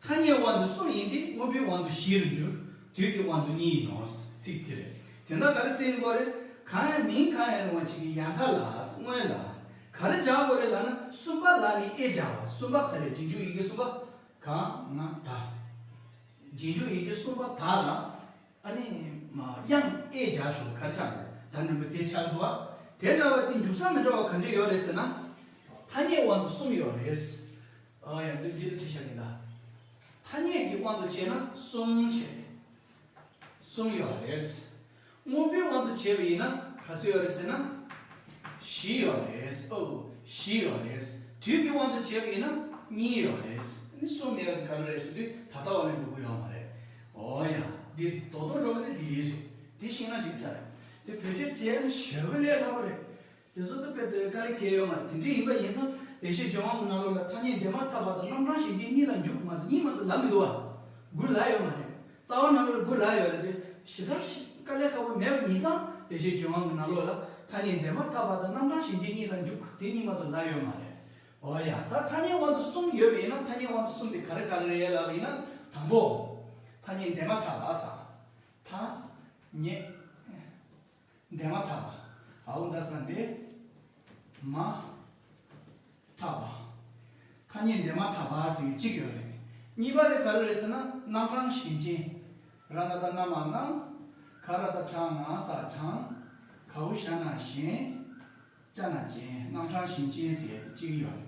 ཐ་སྙད་དབང་དུ་གསུམ་ཡིན་ཏེ། དངོས་པོའི་དབང་དུ་བཞི་རུ་འགྱུར། དུས་ཀྱི་དབང་དུ་གཉིས་ཡིན་ནོ། ཚིག་དེ་རེད། དེ་འདྲ་ག་རེ་ཟེར་དགོས་རེད། གང་ཡང་མིང་གང་ཡང་རུང་བ་ཅིག་གི་ཡ་མཐའ་ལ་སྔོན་ལ་ག་རེ་སྦྱར་དགོས་རེད་ལབ་ན། གསུམ་པ་ལ་ནི་དབྱེ་བྱ་བ། གསུམ་པ་ག་རེ། རྗེས་འཇུག་ཡི་གེ་གསུམ་པ། ག་ང་ད། རྗེས་འཇུག་ཡི་གེ་གསུམ་པ་ད་ལ། ཨ་ནི་མ་དབྱངས་དབྱེ་བྱ་ཞོག་ག་རེ་ཆགས་འདུག་ད་ནུས་པ་དེ་ཆགས་འདུག་ཨ། དེ་འདྲ་བ་དེ་འཇུག་ས་མི་འདྲ་བ་ག་འདྲ་ཡོད་རེད་ཟེར་ན། ཐ་སྙད་དབང་དུ་གསུམ་ཡོད་རེད། ཨ་ཡ་འདི་འདི་ལ་བྲིས་བཞག་གི་ད། ཐ་སྙད་ཀྱི་དབང་དུ་བྱས་ན་གསུམ་བྱས། གསུམ་ཡོད་རེད། དངོས་པོའི་དབང་དུ་བྱས་པ་ཡིན་ན་ག་ཚོད་ཡོད་རེད་ཟེར་ན། བཞི་ཡོད་རེད། ཨོ། བཞི་ཡོད་རེད། དུས་ཀྱི་དབང་དུ་བྱས་པ་ཡིན་ན་གཉིས་ཡོད་རེད། ཨ་ནི་གསུམ་མེད་པ་ག་རེ་རེད་ཟེར་དུས་ད་ལྟ་བ་ལས་འགྲོ་གི་ཡོད་མ་རེད། ཨོ་ཡ། འདི་རྡོག་རྡོག་འགྲོ་གི་ནི་འདི་ཡིན་རེད། འདི་ཤེས་ན་འགྲིག་ཚར་རེད། དེ་བེད་སྤྱོད་བྱས་ན་ཞེ་པོ་ལས་སླ་པོ་རེད། དེ་ཚོ་ད་དཔེ་དེ་དཀའ་ལས་ཁེལ་ཡོད་མ་རེད། དེ་འདྲ་ཡིན་པ་ཡིན་ཙང་ལེགས་བཤད་ལྗོན་དབང་གི་ནང་ལོགས་ལ་ཐ་སྙད་འདས་མ་ཐག་པ་དང་རྣམ་གྲངས་གཞན་ཅན་གཉིས་ལ་འཇུག་མ་གཏོགས་གཉིས་མ་གཏོགས་ལབ་མི་འདུག་བ། དགུ་ལབ་ཡོད་མ་རེད། རྩ་བ་ནང་ལོགས་ལ་དགུ་ལབ་ཡོད་རེད་དེ། ཞེ་དྲག་ཞིག་དཀའ་ལས་ཁག་པོ་མེད་པ་ཡིན་ཙང་ལེགས་བཤད་ལྗོན་དབང་གི་ནང་ལོགས་ལ་ཐ་སྙད་འདས་མ་ཐག་པ་དང་རྣམ་གྲངས་གཞན་ཅན་གཉིས་ལ་འཇུག་དེ་གཉིས་མ་གཏོགས་ལབ་ཡོད་མ་རེད། འོ་ཡ། ད་ཐ་སྙད་དབང་དུ་གསུམ་ཡོད་པ་ཡིན་ན་ཐ་སྙད་དབང་དུ་གསུམ་དེ་ག་རེ་ག་རེ་རེད་ལབ་པ་ཡིན་ན། དང་པོ། ཐ་སྙད་འདས་མ་ཐག་པ་ཟེར། ཐ་སྙད་འདས་མ་ཐག་པ། ཨའོ་ད་ས་འདས་མ་ཐག་པ། ཐ་སྙད་འདས་མ་ཐག་པ་ཟེར་གཅིག་ཡོད་རེད། གཉིས་པ་དེ་ག་རེ་རེད་ཟེར་ན་རྣམ་གྲངས་གཞན་ཅན། ར་ན་བཏགས་རྣ་མ་རྣམས། ག་ར་བཏགས་གྲ་ང་ས་གྲངས། གའོ་ཞ་ན་གཞན། ཅ་ན་ཅན། རྣམ་གྲངས་གཞན་ཅན་ཟེར་གཅིག་ཡོད་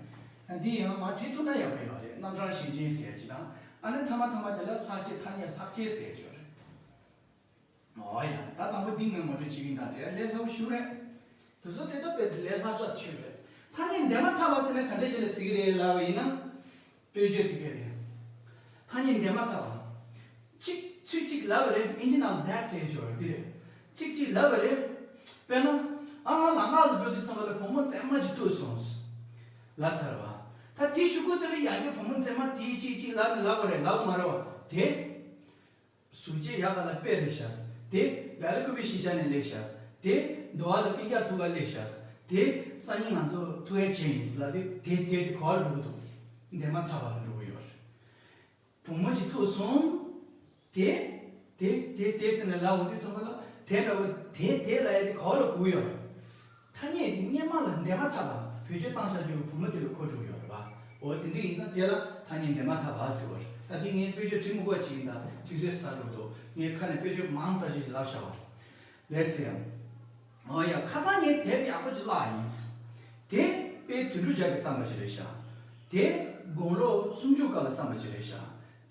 རེད། འདི་ཡང་མར་བྲིས་ཐུབ་ན་ཡག་པོ་ཡོད་རེད། རྣམ་གྲངས་གཞན་ཅན་ཟེར་གཅིག་དང་། ཨ་ནི་ཐ་མ་ཐ་མ་དེ་ལ་ལྷག་བཅས་ཐ་སྙད་ལྷག་བཅས་ཟེར་གཅིག་ཡོད་རེད། ཨོ་ཡ། ད་དང་པོ་འདི་ངས་ངོ་སྤྲོད་བྱེད་ཀྱི་ཡིན། ད་དེ་ལས་སླ་པོ་ཞིག་རེད། དེ་ཚོ་དེ་ལྟ་བུའི་ལས་སླ་ཙག་ཆོད་རེད། ཐ་སྙད་འདས་མ་ཐག་པ་ཟེར་ན་ག་འདྲ་ཞིག་ལ་ཟེར་གྱི་རེད་ལབ་པ་ཡིན་ན། དཔེ་བརྗོད་དེ་ག་རེད། ཐ་སྙད་འདས་མ་ཐག་པ། གཅིག་ཚུལ་གཅིག་ལབ་པ་རེད། ཨིན་ཇི་ནང་ལ་that ཟེར་གྱི་ཡོད་རེད། འདི་རེད། གཅིག་གཅིག་ལབ་པ་རེད། དཔེར་ན། ཨ་ང་ལམ་ཁ་ལ་འགྲོ་དུས་ཙམ་པ་ལ་བུ་མོ་མཛེས་མ་ཅིག་ཐུག་སོང་། ལབ་ཚར་བ། ད་དེའི་གཞུག་གུ་དེ་ལ་ཡང་བསྐྱར་བུ་མོ་མཛེས་མ་དེས་གཅིག་གཅིག་ལབ་ནས་ལབ་པ་རེད། ལབ་མ་རེད་བ། དེ། གཟུགས་བྱད་ཡག་ག་ལ་དཔེ་རེད་ཤག་དེ་བལ་ཀུ་པའི་ཤེས་བྱ་ནས་སླེབས་ཤག་དེ་འདུལ་བ་ལ་སྤུན་ཀྱག་ཐུག་ག་སླེབས་ཤག་དེ་སང་ཉིན་ང་ཚོ་ཐུག་ཡས་བྱས་ཡིན་ལབ་དུས་དེ་དེ་དེ་ག་པར་འགྲོ་གི་འདུག་འདས་མ་ཐག་པ་ལ་འགྲོ་གི་ཡོད་རེད། བུ་མོ་ཅིག་ཐུག་སོང་། དེ་དེ་དེ་དེ་ཟེར་ནས་ལབ་འོང་དུས་ཙམ་པ་ལ་དེ་འདྲ་བོ་དེ་དེ་ལབ་ཡས་དེ་ག་པར་གོ་གི་ཡོད་རེད། ཐ་སྙད་དེ་སྔོན་མ་ལ་འདས་མ་ཐག་པ་བེད་སྤྱོད་བཏང་བཞག་རྒྱུ་བུ་མོ་དེ་ལ་གོ་འགྲོ་གི་ཡོད་རེད་པ། འོ་དེ་འདྲ་ཡིན་ཙང་དེ་ལ་ཐ་སྙད་འདས་མ་ཐག་པ་ཟེར་བ་རེད། ད་དེ་ངས་དཔེ་བརྗོད་བྲིས་མི་དགོས་པ་ཅིག་ཡིན། ད་དུས་ཚོད་ཟ་འགྲོ་འདུག་ངས་ཁ་ནས་དཔེ་བརྗོད་མང་དག་ཅིག་ལབ་བཞག་པ་རེད་ཟེར། འོ་ཡ། ཁ་སང་ངས་དེབ་ཡག་པོ་ཅིག་བཀླགས་ཡིན། དེ་དཔེ་དོན་གྲུབ་རྒྱལ་གྱིས་བརྩམས་པ་ཅིག་རེད་ཤག་དེ་དགུང་ལོ་སུམ་ཅུ་སྐབས་ལ་བརྩམས་པ་ཅིག་རེད་ཤག་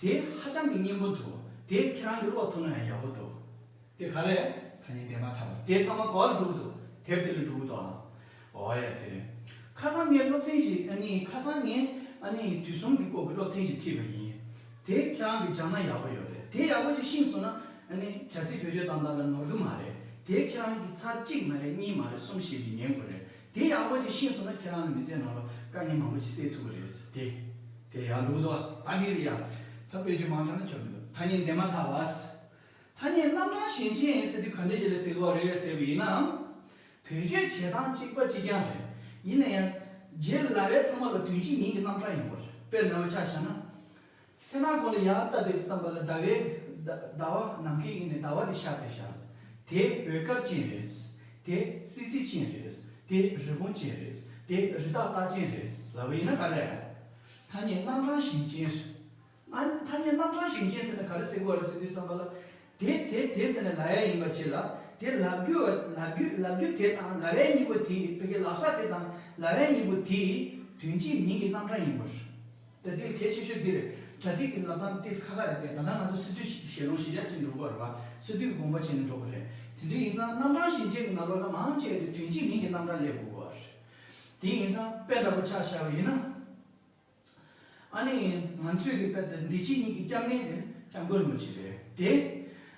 དེ་ཧ་ཅང་གི་སྙན་པོ་འདུག་དེ་ཁྱེད་རང་གིས་ཀློག་ཐུབ་ན་ཡང་ཡག་པོ་འདུག་དེ་ག་རེ། ཐ་སྙད་འདས་མ་ཐག་པ། དེ་ཚང་མ་ག་པར་འགྲོ་གི་འདུག་དེབ་དེ་ལ་འགྲོ་གི་འདུག་ཨ། འོ་ཡ། དེ་རེད། ཁ་སང་ངས་སློབ་ཚན་ཅིག་ཨ་ནི་ཁ་སང་ངས་ཨ་ནི་དུས་གསུམ་གྱི་སྐོར་གྱི་སློབ་ཚན་ཅིག་ཁྲིད་པ་ཡིན། དེ་ཁྱེད་རང་གིས་སྦྱངས་ན་ཡག་པོ་ཡོད་རེད། དེ་ཡག་པོ་ཅིག་ཤེས་སོང་ན་ཨ་ནི་བྱ་ཚིག་བེད་སྤྱོད་བཏང་སྟངས་ལ་ནོར་གི་མ་རེད། དེ་ཁྱེད་རང་གིས་ཚར་གཅིག་མ་རེད། གཉིས་མ་རེད། གསུམ་བཞི་ཅིག་ཉན་དགོས་རེད། དེ་ཡག་པོ་ཅིག་ཤེས་སོང་ན་ཁྱེད་རང་ལ་མི་ཚེ་ནང་ལ་དཀའ་ངལ་མང་པོ་ཅིག་སེལ་ཐུབ་ཀྱི་རེད། དེ་དེ་ཡག་འགྲོ་གི་འདུག་ད་འགྲིག་རེད་ཡ། ད་དཔེ་བརྗོད་མང་དྲགས་ན་ཆོ་མི་འདུག་ཐ་སྙད་འདས་མ་ཐག་པ། ཐ་སྙད་རྣམ་གྲངས་གཞན་ཅན་ཟེར་དུས་ག་འདྲ་ཞིག་ལ་ཟེར་གྱི་ཡོད་རེད་ཟེར་བ་ཡིན་ན། བེད་སྤྱོད་བྱེད་སྟངས་གཅིག་པ་གཅིག་རྐྱང་རེད། ཡིན་ན་ཡང་རྗེས་ལ་ལབ་པ་ཚང་མ་ལ་དོན་གཅིག་མིང་གི་རྣམ་གྲངས་ཡིན་པ་རེད། དཔེར་ན་ཆ་བཞག་ན། མཚན་ནག་གོང་ལ་ཡར་ལྟ་དུས་ཙམ་པ་ལ་ཟླ་བའི་ཟླ་ཟླ་བ་ནམ་མཁའི་དབྱིངས་ནས་ཟླ་བ་དེ་ཤར་བསྡད་ཤག་དེ་འོད་དཀར་ཅན་རེད། དེ་བསིལ་བསིལ་ཅན་རེད། དེ་རི་བོང་ཅན་རེད། དེ་རི་དྭགས་རྟགས་ཅན་རེད་ལབ་པ་ཡིན་ན་ག་རེ། ཐ་སྙད་རྣམ་གྲངས་གཞན་ཅན་རེད། ཨ་ནི་ཐ་སྙད་རྣམ་གྲངས་གཞན་ཅན་ཟེར་ན་ག་རེ་ཟེར་དགོས་རེད་ཟེར་དུས་ཙམ་པ་ལ། དེ་དེ་དེ་ཟེར་ནས་ལབ་ཡ་ཡིན་པ་ཅིག་ལ། དེ་ལབ་རྒྱུ་བ་ལབ་རྒྱུ་ལབ་རྒྱུ་དེ་དང་ལབ་ཡ་གཉིས་པོ་དེ་ཕ་གི་ལབ་ས་དེ་དང་ལབ་ཡ་གཉིས་པོ་དེ་དོན་གཅིག་མིང་གི་རྣམ་གྲངས་ཡིན་པ་རེད། ད་འདི་ལ་གལ་ཆེ་ཤོས་འདི་རེད། གྲ་སྒྲིག་གི་ལབ་སྟངས་ཏིས་ཁ་ཁ་རེད་དེ། ད་ལྟ་ང་ཚོ་སི་ཏུ་ཞལ་ལུང་གཞི་བཞག་བྱས་ནས་འགྲོ་དགོས་རེད་པ། སི་ཏུ་གི་དགོངས་པ་བྱས་ནས་འགྲོ་དགོས་རེད། དེ་འདྲ་ཡིན་ཙང་རྣམ་གྲངས་གཞན་ཅན་གྱི་ནང་ལོགས་ལ་མང་ཆེ་བ་དེ་དོན་གཅིག་མིང་གི་རྣམ་གྲངས་སླེབས་དགོས་རེད། དེ་ཡིན་ཙང་དཔེ་འདྲ་པོ་ཆ་བཞག་པ་ཡིན་ན། ཨ་ནི་ང་ཚོས་ཀྱི་དཔེ་དེ་འདི་ཕྱི་གཉིས་ཀྱི་སྐྱབས་གནས་དེ་ནི་སྐྱབས་མགོན་རིན་པོ་ཆེ་རེད་དེ།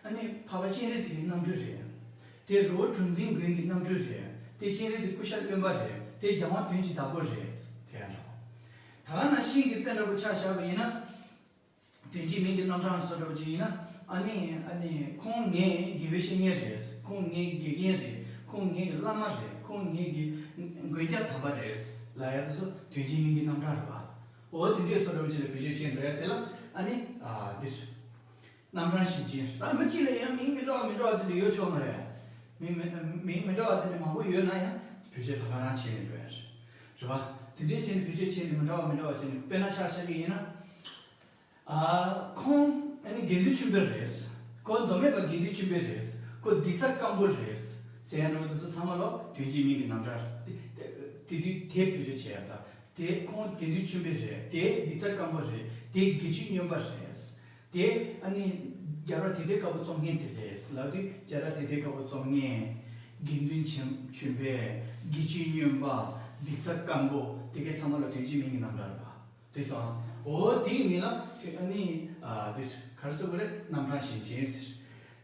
ཨ་ནི་འཕགས་པ་སྤྱན་རས་གཟིགས་ཀྱི་རྣམ་སྤྲུལ་རེད། དེ་རི་བོ་གྲུ་འཛིན་དགོན་གྱི་རྣམ་སྤྲུལ་རེད། དེ་སྤྱན་རས་གཟིགས་སྐུ་ཤ་རློན་པ་རེད། དེ་རྒྱལ་དབང་དོན་གྱི་བདག་པོ་རེད། ད་ག་ནང་བཞིན་གྱི་དཔེ་འདྲ་པོ་ཆ་བཞག་པ་ཡིན་ན། དོན་གཅིག་མིང་གི་རྣམ་གྲངས་བཟོ་འདྲ་པོ་ཅིག་ཡིན་ན། ཨ་ནི་ཨ་ནི་ཁོང་ངའི་དགེ་བའི་བཤེས་གཉེན་རེད། ཁོང་ངའི་དགེ་རྒན་རེད། ཁོང་ངའི་གི་བླ་མ་རེད། ཁོང་ངའི་གི་མགོན་སྐྱབས་དམ་པ་རེད་ལབ་ཡ་དེ་ཚོ་དོན་གཅིག་མིང་གི་རྣམ་གྲངས་རེད་པ། འོ་དེ་འདྲས་བཟོ་འདྲ་པོ་ཅིག་ལ་བེད་སྤྱོད་བྱེད་འགྲོ་ཡ་དེ་ལ་ཨ་ནི་ཨ་འདིར། རྣམ་གྲངས་གཞན་ཅན། ད་མི་གཅིག་ལ་ཡང་མིང་མི་འདྲ་བ་མི་འདྲ་བ་དེ་འདྲ་ཡོད་ཆོག་མ་རེད། མིང་མི་མིང་མི་འདྲ་བ་དེ་འདྲ་མང་པོ་ཡོད་ན་ཡང་བེད་སྤྱོད་ད་ག་རང་བྱས་ནས་འགྲོ་ཡ་རེད། རེད་པ། དེ་འདྲས་བྱས་ནས་བེད་སྤྱོད་བྱས་ནས་མི་འདྲ་བ་མི་འདྲ་བ་བྱས་ནས། དཔེར་ན་ཆ་བཞག་གི་ཡིན་ན། ཨ། ཁོང་ཨ་ནི་དགེ་འདུན་ཆོས་འཕེལ་རེད། ཁོ་མདོ་སྨད་པ་དགེ་འདུན་ཆོས་འཕེལ་རེད། ཁོ་འདི་ཚ་སྐམ་པོ་རེད། ཟེར་ཡ་འདྲ་བོ་དེ་ཚོ་ཚང་མ་ལོ་དོན་གཅིག་མིང་གི་རྣམ་གྲངས་རེད། དེ་དེ་དུས་དེ་བེད་སྤྱོད་བྱས་ཡ་ད། དེ་ཁོང་དགེ་འདུན་ཆོས་འཕེལ་རེད། དེ་འདི་ཚ་སྐམ་པོ་རེད། དེ་དགེ་ཆོས་སྨྱོན་པ་རེད། དེ་ཨ་ནི་རྒྱལ་བ་དེ་ལྟའི་དཀར་པོ་བཙོང་མཁན་དེ་རེད་ལབ་དུས། རྒྱལ་བ་དེ་ལྟའི་དཀར་པོ་བཙོང་མཁན། དགེ་འདུན་ཆོས་ཆོས་འཕེལ། དགེ་ཆོས་སྨྱོན་པ། འདི་ཚ་སྐམ་པོ། དེ་གའི་ཚང་མ་ལ་དོན་གཅིག་མིང་གི་རྣམ་གྲངས་རེད་པ། དེ་སོང་། འོ་དེའི་མིང་ལ་དེ་ཨ་ནི་ཨ་དེ་ག་རེ་ཟེར་དགོས་རེད། རྣམ་གྲངས་གཞན་ཅན་ཟེར།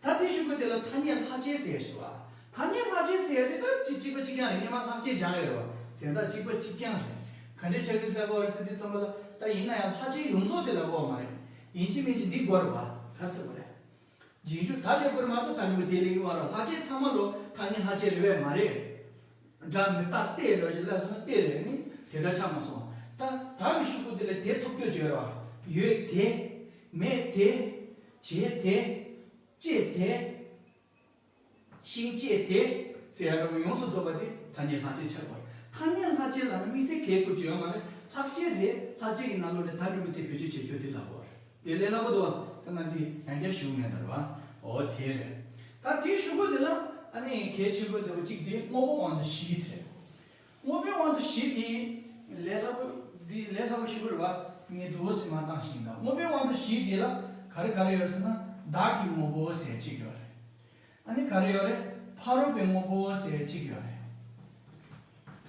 ད་དེའི་གཞུག་གུ་དེ་ལ་ཐ་སྙད་ལྷག་བཅས་ཟེར་ཡ་ཞིག་འདུག་པ། ཐ་སྙད་ལྷག་བཅས་ཟེར་ཡ་དེ་ད་གཅིག་གཅིག་པ་གཅིག་རྐྱང་རེད། སྔོན་མ་ལྷག་བཅས་སྦྱངས་ཡོད་རེད་པ། དེ་ད་གཅིག་པ་གཅིག་རྐྱང་རེད། ག་འདྲས་ཆགས་ཀྱི་ཟེར་བ་རེད་ཟེར་དུས་ཙམ་པ་ལ། ད་ཡིན་ན་ཡང་ལྷག་བཅས་ཡོངས་རྫོགས་དེ་ལ་གོ་མ་རེད། ཡིན་གཅིག་མིན་གཅིག་འདི་དགོས་རེད་པ། ག་རེ་ཟེར་དགོས་རེད། རྗེས་འཇུག་ད་ལས་དགོས་རེད་མ་གཏོགས་ད་འཇུག་པ་དེ་ལས་ཀྱི་བར་ལ་ལྷག་བཅས་ཚང་མ་ལོ་ཐ་སྙད་ལྷག་བཅས་རེད་པས་མ་རེད། སྒྲ་མི་རྟག་སྟེ་རེད་ཅེས་ལབ་སོང་ན་སྟེ་རེད། ནི་དེ་འདྲ་ཆགས་མ་སོང་། ད་ད་གི་གཞུག་གུ་དེ་ལ་དེ་ཐོབ་རྒྱུ་བརྗོད་ར། ཡོད་དེ། མེད་དེ། བྱས་དེ། བཅས་དེ། ཤིང་བཅས་དེ། ཟེར་ཡ་འདྲ་པོ་ཡོངས་སུ་རྫོགས་པ་དེ་ཐ་སྙད་ལྷག་བཅས་ཆགས་པ་རེད། ཐ་སྙད་ལྷག་བཅས་ལ་ནི་དམིགས་བསལ་གྱི་དགོས་ཀྱི་ཡོད་མ་རེད། ལྷག་བཅས་རེད། ལྷག་བཅས་ཀྱི་ནང་ལོགས་ནས་ད་འགྲུབ་པའི་དེ་བེད་སྤྱོད་བྱེད་རྒྱུ་དེ་ལབ་པ་རེད། དེ་ལས་སླ་པོ་འདུག་པ། ད་ང་འདི་ཡང་བསྐྱར་ཞུ་མེད་ད་རེད་པ། འོ་དེ་རེད། ད་དེའི་གཞུག་གུ་དེ་ལ་ཨ་ནི་གལ་ཆེན་པོ་འདྲ་པོ་གཅིག་དེ་དངོས་པོའི་དབང་དུ་བཞི་དེ་རེད། དངོས་པོའི་དབང་དུ་བཞི་དེ་ལས་སླ་པོ། འདི་ལས་སླ་པོ་ཞེ་པོ་རེད་པ། ངས་འདུག་སེ་མར་བཏང་ཞིག་ད། དངོས་པོའི་དབང་དུ་བཞི་དེ་ལ་ག་རེ་ག་རེ་ཡོད་རེད་ཟེར་ན། བདག་གི་དངོས་པོ་ཟེར་གཅིག་ཡོད་རེད། ཨ་ནི་ག་རེ་ཡོད་རེད། ཕ་རོལ་པོའི་དངོས་པོ་ཟེར་གཅིག་ཡོད་རེད།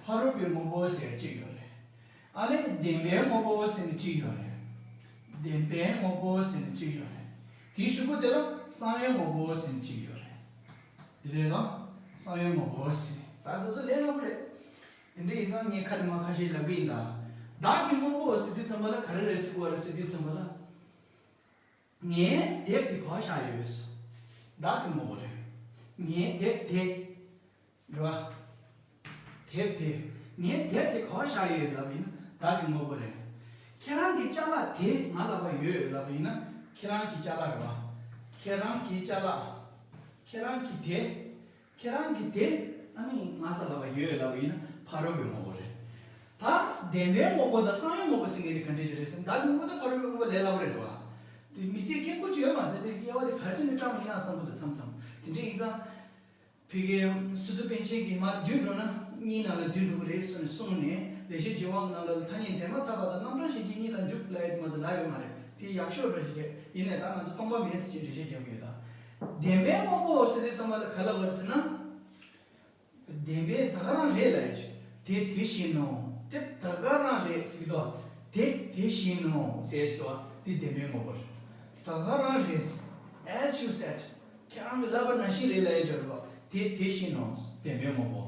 ཕ་རོལ་པོའི་དངོས་པོ་ཟེར་གཅིག་ཡོད་རེད། ཨ་ནི་བདེན་པའི་དངོས་པོ་ཟེར་ནས་གཅིག་ཡོད་རེད། བདེན་པའི་དངོས་པོ་ཟེར་ནས་གཅིག་ཡོད་རེད། དེའི་གཞུག་གུ་དེ་ལ་གསང་བའི་དངོས་པོ་ཟེར་ནས་གཅིག་ཡོད་རེད། དེ་རེད་ལ། གསང་བའི་དངོས་པོ་ཟེར། ད་དེ་ཚོ་ལས་སླ་པོ་རེད། དེ་འདྲ་ཡིན་ཙང་ངས་ཁ་ནས་མར་ཁ་ཤས་ལབ་གི་ཡིན་ད། བདག་གི་དངོས་པོ་ཟེར་དུས་ཙམ་པ་ལ་ག་རེ་རེད་ཟེར་གོ་བ་རེད་ཟེར་དུས་ཙམ་པ་ལ། ངའི་དེབ་དེ་ག་པར་བཞག་ཡོད། བདག་གི་དངོས་པོ་རེད། ངའི་དེབ་དེ། རེད་པ། དེབ་དེ། ངའི་དེབ་དེ་ག་པར་བཞག་ཡོད་ལབ་པ་ཡིན་ན་བདག་གི་དངོས་པོ་རེད། ཁྱེད་རང་གི་ཅ་ལག་དེ་ང་ལ་བ་ཡོད་ལབ་པ་ཡིན་ན་ཁྱེད་རང་གི་ཅ་ལག་རེད་པ། ཁྱེད་རང་གི་ཅ་ལག་ཁྱེད་རང་གི་དེ། ཁྱེད་རང་གི་དེ། ཨ་ནི་ང་ས་ལ་བ་ཡོད་ལབ་པ་ཡིན་ན་ཕ་རོལ་པོའི་དངོས་པོ་རེད། ད་བདེན་པའི་དངོས་པོ་དང་གསང་བའི་དངོས་པོ་ཟེར་མཁན་དེ་ག་འདྲ་ཞིག་རེད་ཟེར་ན། བདག་གི་དངོས་པོ་དང་ཕ་རོལ་པོའི་དངོས་པོ་ལས་སླ་པོ་རེད་འདུག་ཨ། དེ་མི་སྲིད་མཁན་པོ་ཅིག་ཡོད་མ་རེད། དེ་དབྱེ་བ་དེ་ག་རེ་བྱས་ནས་བཀྲམ་ཡིན་ན་བསམ་གི་འདུག་མཚམས་མཚམས་དེ་འདྲ་ཡིན་ཙང་། ཕ་གིའི་སི་ཏུ་པཎ་ཆེན་གྱིས་མ་བསྡུས་འགྲོ་ན་གཉིས་ནང་ལ་བསྡུས་འགྲོ་གི་རེད་ཟེར་ནས་གསུངས་ནས། ལེགས་བཤད་ལྗོན་དབང་གི་ནང་ལ་ཐ་སྙད་དེ་མ་ཐག་པ་དང་རྣམ་གྲངས་གཞན་ཅན་གཉིས་ལ་འཇུག་ལབ་ཡ་དེ་མ་གཏོགས་ལབ་ཡོད་མ་རེད། དེ་ཡག་ཤོས་རེད་ཞིག་རེད། ཡིན་ནའི་ད་ང་ཚོ་སྟོང་པ་མེད་ཟེར་གྱི་འགྲེལ་བཤད་རྒྱབ་ཀྱི་ཡོད་ད། བདེན་པའི་དངོས་པོ་ཟེར་དུས་ཙམ་པ་ལ་ག་ལ་བར་ཟེར་ན། བདེན་པས་ད་ག་རང་རེད་ལབ་ཡ་ཅིག་དེ་དེ་བཞིན་ནོ། དེ་ད་ག་རང་རེད་ཟེར་གྱི་འདུག་དེ་དེ་བཞིན་ནོ་ཟེར་ཡ་ཅིག་འདུག་དེ་བདེན་པའི་དངོས་པོ་རེད། ད་ག་རང་རེད། As you said། ཁྱེད་རང་གིས་ལབ་པ་ནང་བཞིན་རེད་ལབ་ཡ་ཅིག་རེད་པ། དེ་དེ་བཞིན་ནོ། བདེན་པའི་དངོས་པོ།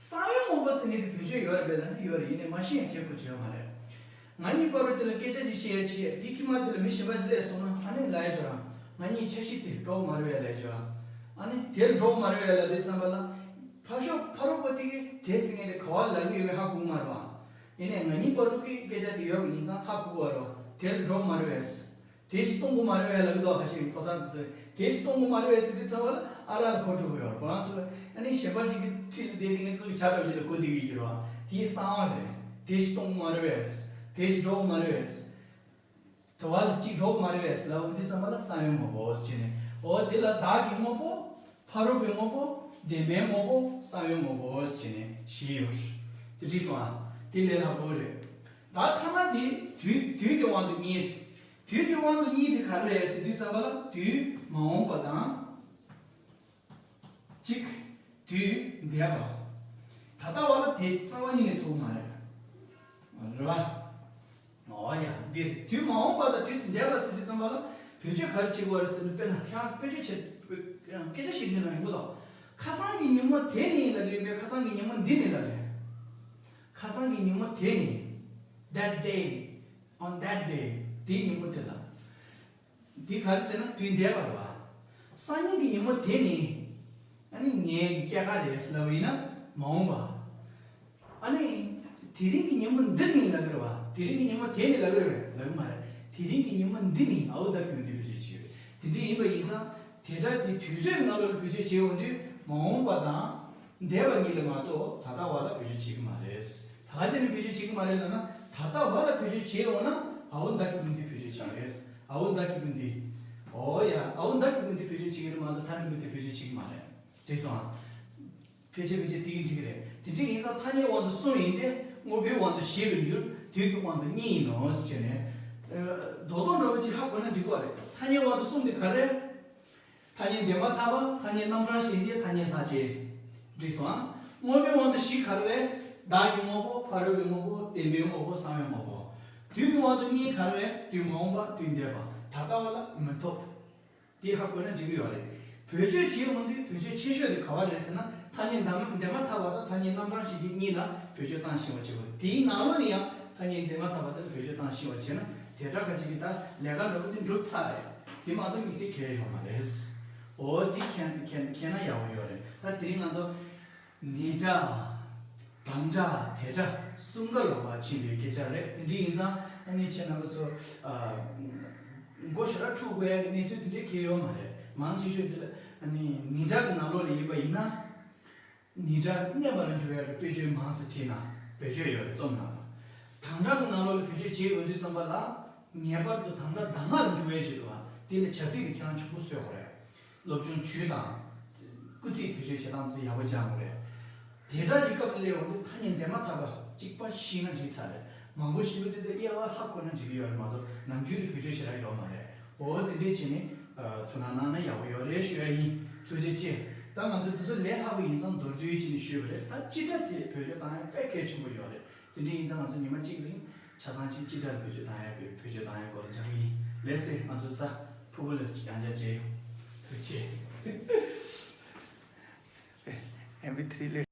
གསང་བའི་དངོས་པོ་ཟེར་མཁན་དེ་བེད་སྤྱོད་ཡོད་རེད་པས་ལབ་ན་ཡོད་རེད། ཡིན་ནའི་མ་ཤེས་ཡ་ཁྱད་པར་ཅིག་ཡོད་མ་རེད། ང་གཉིས་བར་དུ་དེ་ལ་སྐད་ཆ་ཅིག་བཤད་ཡ་ཅིག་དེའི་ཁྱིམ་དེ་ལ་མི་གཞན་པ་ཞིག་སླེབས་སོང་ན་ཨ་ནི་ལབ་ཡ་ཅིག་རང་། ང་གཉིས་འཆར་གཞི་དེ་འགྲོ་གི་མ་རེད་པས་ལབ་ཡ་ཅིག་རང་། ཨ་ནི་དེ་འགྲོ་གི་མ་རེད་པས་ལབ་དུས་ཙམ་པ་ལ། ཕར་ཕྱོགས་ཕ་རོལ་པོ་དེ་གིས་དེ་ཟེར་མཁན་དེ་ག་པར་ལབ་ཀྱི་ཡོད་མེད་ཧ་གོ་གི་མ་རེད་པ། ཡིན་ནའི་ང་གཉིས་བར་དུ་གི་སྐད་ཆ་དེ་ཡོད་པ་ཡིན་ཙང་ཧ་གོ་གི་ཡོད་རེད་པ། དེ་ལ་འགྲོ་གི་མ་རེད་པས། དེ་ཞིག་གཏོང་གི་མ་རེད་པས་ལབ་ཀྱི་འདུག་ཁ་ཤས་ཀྱིས་ཕོ་གསར་དེ་ཚོས་དེ་ཞིག་གཏོང་གི་མ་རེད་པས་ཟེར་དུས་ཙམ་པ་ལ་ཨ་རག་གོ་འགྲོ་གི་ཡོད་རེད། ཁོ་རང་ཚོས་ཨ་ནི་གཞན་པ་ཞིག་གི་འཁྲིས་ལ་བསྡད་དེ་ངེད་ཚོ་གི་བྱ་འདྲ་བོ་ཞིག་ལ་གོ་བསྡད་ཀྱི་ཡོད་རེད་པ། དེ་གསང་བ་རེད། དེ་ཞིག་གཏོང་གི་མ་རེད་པས། དེ་ཞིག་འགྲོ་གི་མ་རེད་པས། དོ་བ་ལ་གཅིག་འགྲོ་གི་མ་རེད་པས་ལབ་འོང་དུས་ཙམ་པ་ལ་གསང་བའི་དངོས་པོ་ཟེར་ནས། འོ་དེ་ལ་བདག་གི་དངོས་པོ། ཕ་རོལ་པོའི་དངོས་པོ། བདེན་པའི་དངོས་པོ། གསང་བའི་དངོས་པོ་ཟེར་ནས་བཞི་ཡོད་རེད། དེ་འགྲིག་སོང་ཨ། དེ་ལས་སླ་པོ་རེད། ད་ཐ་མ་དེ་དུས་དུས་ཀྱི་དབང་དུ་གཉིས་རེད། དུས་ཀྱི་དབང་དུ་གཉིས་དེ་ག་རེ་རེད་ཟེར་དུས་ཙམ་པ་ལ་དུས་མ་འོངས་པ་དང་། གཅིག་དུས་འདས་པ། ད་ལྟ་བ་ལ་དེ་རྩ་བ་ཉིད་ནས་ཐུག་མ་རེད། རེད་པ། འོ་ཡ་འདིར་དུས་མ་འོངས་པ་དང་དུས་འདས་པ་ཟེར་དུས་ཙམ་པ་ལ་བེད་སྤྱོད་ག་རེ་བྱེད་དགོས་རེད་ཟེར་ན། དཔེར་ན་ཁྱེད་རང་དཔེ་བརྗོད་བྱེད་སྐད་ཆ་བཤད་དུས་ན་ཡོང་གི་འདུག་ཁ་སང་གི་ཉིན་མོ་དེ་ནི་ལབ་ཀྱི་ཡོད་པས་ཁ་སང་གི་ཉིན་མོ་འདི་ནི་ལབ་རེད། ཁ་སང་གི་ཉིན་མོ་དེ་ནི། That day, on that day, དེའི་ཉིན་མོ་དེ་ལ། འདི་ག་རེ་ཟེར་ན་དུས་འདས་པ་རེད་བ། སང་ཉིན་གྱི་ཉིན་མོ་དེ་ནི། ཨ་ནི་ངའི་སྐྱེས་སྐར་རེད་ལབ་པ་ཡིན་ན་མ་འོངས་པ། ཨ་ནི། དེ་རིང་གི་ཉིན་མོ་འདི་ནི་ལབ་ཀྱི་རེད་བ། དེ་རིང་གི་ཉིན་མོ་དེ་ནི་ལབ་ཀྱི་རེད་བས། ལབ་ཀྱི་མ་རེད། དེ་རིང་གི་ཉིན་མོ་འདི་ནི་ཨའུ་ད་གི་གུན་དེ་བེད་སྤྱོད་བྱེད་ཀྱི་ཡོད་རེད། དེ་འདྲ་ཡིན་པ་ཡིན་ཙང་དེ་འདྲ་དེ་དུས་ཚོད་ནང་ལོགས་ལ་བེད་སྤྱོད་བྱེད་འོང་དུས་མ་འོངས་པ་དང་། འདས་པ་གཉིས་ལ་མ་གཏོགས་ད་ལྟ་བ་ལ་བེད་སྤྱོད་བྱེད་ཀྱི་མ་རེད། ད་ག་ཅི་ནས་བེད་སྤྱོད་བྱེད་ཀྱི་མ་རེད་ལབ་ན། ད་ལྟ་བ་ལ་བེད་སྤྱོད་བྱེད་འོང་ན་ཨའུ་ད་གི་གུན་དེ་བེད་སྤྱོད་བྱེད་ཀྱི་རེད། ཨའུ་ད་གི་གུན་དེ། ཨོ་ཡ། ཨའུ་ད་གི་གུན་དེ་བེད་སྤྱོད་བྱེད་ཀྱི་རེད་མ་གཏོགས་ད་ནི་གུན་དེ་བེད་སྤྱོད་བྱེད་ཀྱི་མ་རེད། འགྲིག་སོང་ཨ། ཕལ་ཆེར་ཕལ་ཆེར་དེ་གིས་འགྲིག་གི་རེད། དེ་འདྲ་ཡིན་ཙང་ཐ་སྙད་དབང་དུ་གསུམ་ཡིན་ཏེ། དངོས་པོའི་དབང་དུ་བཞི་རུ་འགྱུར། དུས་ཀྱི་དབང་དུ་གཉིས་ཡིན་ནོ་ཟེར་ནས། ཨ། རྡོག་རྡོག་འདྲ་པོ་ཅིག་ཧ་གོ་ན་འགྲིག་གི་རེད། ཐ་སྙད་དབང་དུ་གསུམ་དེ་ག་རེ་རེད། ཐ་སྙད་འདས་མ་ཐག་པ། ཐ་སྙད་རྣམ་གྲངས་གཞན་སྐྱེ། ཐ་སྙད་ལྷག་བཅས། འགྲིག་སོང་ཨ། དངོས་པོའི་དབང་དུ་བཞི་ག་རེ་རེད། བདག་གི་དངོས་པོ། ཕ་རོལ་གྱི་དངོས་པོ། བདེན་པའི་དངོས་པོ། གསང་བའི་དངོས་པོ། དུས་ཀྱི་དབང་དུ་གཉིས་ག་རེ་རེད། དུས་མ་འོངས་པ། དུས་འདས་པ། ད་ལྟ་བ་ལ་མི་ཐོབ། དེ་ཧ་གོ་ན་འགྲིག་གི་ཡོད་རེད། བེད་སྤྱོད་བྱེད་འོང་དུས་བེད་སྤྱོད་ཆེ་ཤོས་དེ་ག་བ་རེད་ཟེར་ན། ཐ་སྙད་འདས་མ་འདས་མ་ཐག་པ་དང་ཐ་སྙད་རྣམ་གྲངས་གཞན་སྐྱེ་གཉིས་ལ་བེད་སྤྱོད་བཏང་ཤེས་པ་བྱེད་དགོས། དེའི་ནང་ལོགས་ནས་ཡང་ཐ་སྙད་འདས་མ་ཐག་པ་དེ་ལ་བེད་སྤྱོད་བཏང་ཤེས་པ་བྱས་ན་དེ་འདྲ་ག་ཅིག་གི་ད་ལས་ཀ་འདྲ་པོ་དེ་འགྲུབ་ཚར་རེད། དེ་མ་གཏོགས་དམིགས་བསལ་གལ་ཡོད་མ་རེད། འོ་དེ་མཁྱེན་མཁྱེན་མཁྱེན་ན་ཡག་པོ་ཡོད་རེད། ད་དེ་རིང་ང་ཚོ་ནི་སྒྲ། དང་སྒྲ། དེ་སྒྲ་གསུམ་ཀ་ལོག་པ་ཕྱིན་པའི་སྐད་ཆ་རེད། དེ་འདྲ་ཡིན་ཙང་ཨ་ནི་ཁྱེད་རྣམ་པ་ཚོ། ཨ། མགོ་ཞེ་དྲག་འཁྲུག་དགོས་ཡ་གི་གནས་ཚུལ་དེ་འདྲའི་གལ་ཡོད་མ་རེད། མང་ཆེ་ཤོས་དེ་ལ་ཨ་ནི་ནི་སྒྲ་གི་ནང་ལོགས་ལ་ཡིན་པ་ཡིན་ན། ནི་སྒྲ་གནས་པ་ལ་འཇུག་ཡ་གི་དཔེ་བརྗོད་མང་ཙམ་བྲིས་ན་བེད་སྤྱོད་ཡོད་རེད། རྩོམ་ནང་ལ། དང་སྒྲ་གི་ནང་ལོགས་ལ་བེད་སྤྱོད་བྱེད་འོང་དུས་ཙམ་པ་ལ་ངེས་པར་དུ་དང་སྒྲ་གདམས་ངག་ལ་འཇུག་ཡ་བྱེད་དགོས་པ་དེ་ལ་བྱ་ཚིག་དེ་ཁྱེད་རང་ཆུང་པོ་བཟོས་དགོས་རེད། སློབ་སྦྱོང་བྱས་དང་། སྐུལ་ཚིག་བེད་སྤྱོད་བྱེད་སྟངས་ཚོ་ཡག་པོ་སྦྱང་དགོས་རེད། དེ་འདྲ་ཞིག་སྐབས་ལ་སླེབས་འོང་དུས་ཐ་སྙད་འདས་མ་ཐག་པ་གཅིག་པ་ཤེས་ན་འགྲིག་ཚར་རེད། མང་པོ་ཞིག་གིས་དེ་དེ་དབྱེ་བ་ཧ་གོ་ན་འགྲིག་གི་ཡོད་རེད་མ་གཏོགས་ནམ་རྒྱུན་དུ་བེད་སྤྱོད་བྱེད་རག་ཡོད་མ་རེད། འོ་དེ་འདྲས་བྱས་ནས་ཨ། ཐུགས་སྣང་གནང་ན་ཡག་པོ་ཡོད་རེད་ཞུ་ཡ་ཡིན། ཐུགས་རྗེ་ཆེ། ད་ང་ཚོ་དེ་ཚོ་ལས་སླ་པོ་ཡིན་ཙང་མདོར་བསྡུས་བྱས་ནས་ཞུས་པ་རེད། ད་སྤྱི་སྒྲ་དེ་བེད་སྤྱོད་བཏང་ཡ་དཔེ་གལ་ཆེན་པོ་ཡོད་རེད། དེ་འདྲ་ཡིན་ཙང་ང་ཚོ་ཉི་མ་གཅིག་རིང་ཆ་ཚང་གཅིག་སྤྱི་སྒྲ་ལ་བེད་སྤྱོད་བཏང་ཡ་བེད་སྤྱོད་བཏང་ཡ་སྐོར་ལ་སྦྱང་གི་ཡིན། ལགས་སེ། ང་ཚོ་གཟའ་ཕུར་བུ་ལ་ཡང་བསྐྱར་མཇལ་ཡོང་། ཐུགས་རྗེ་ཆེ། ཨེམ་པི་ཐི་རི་ལས།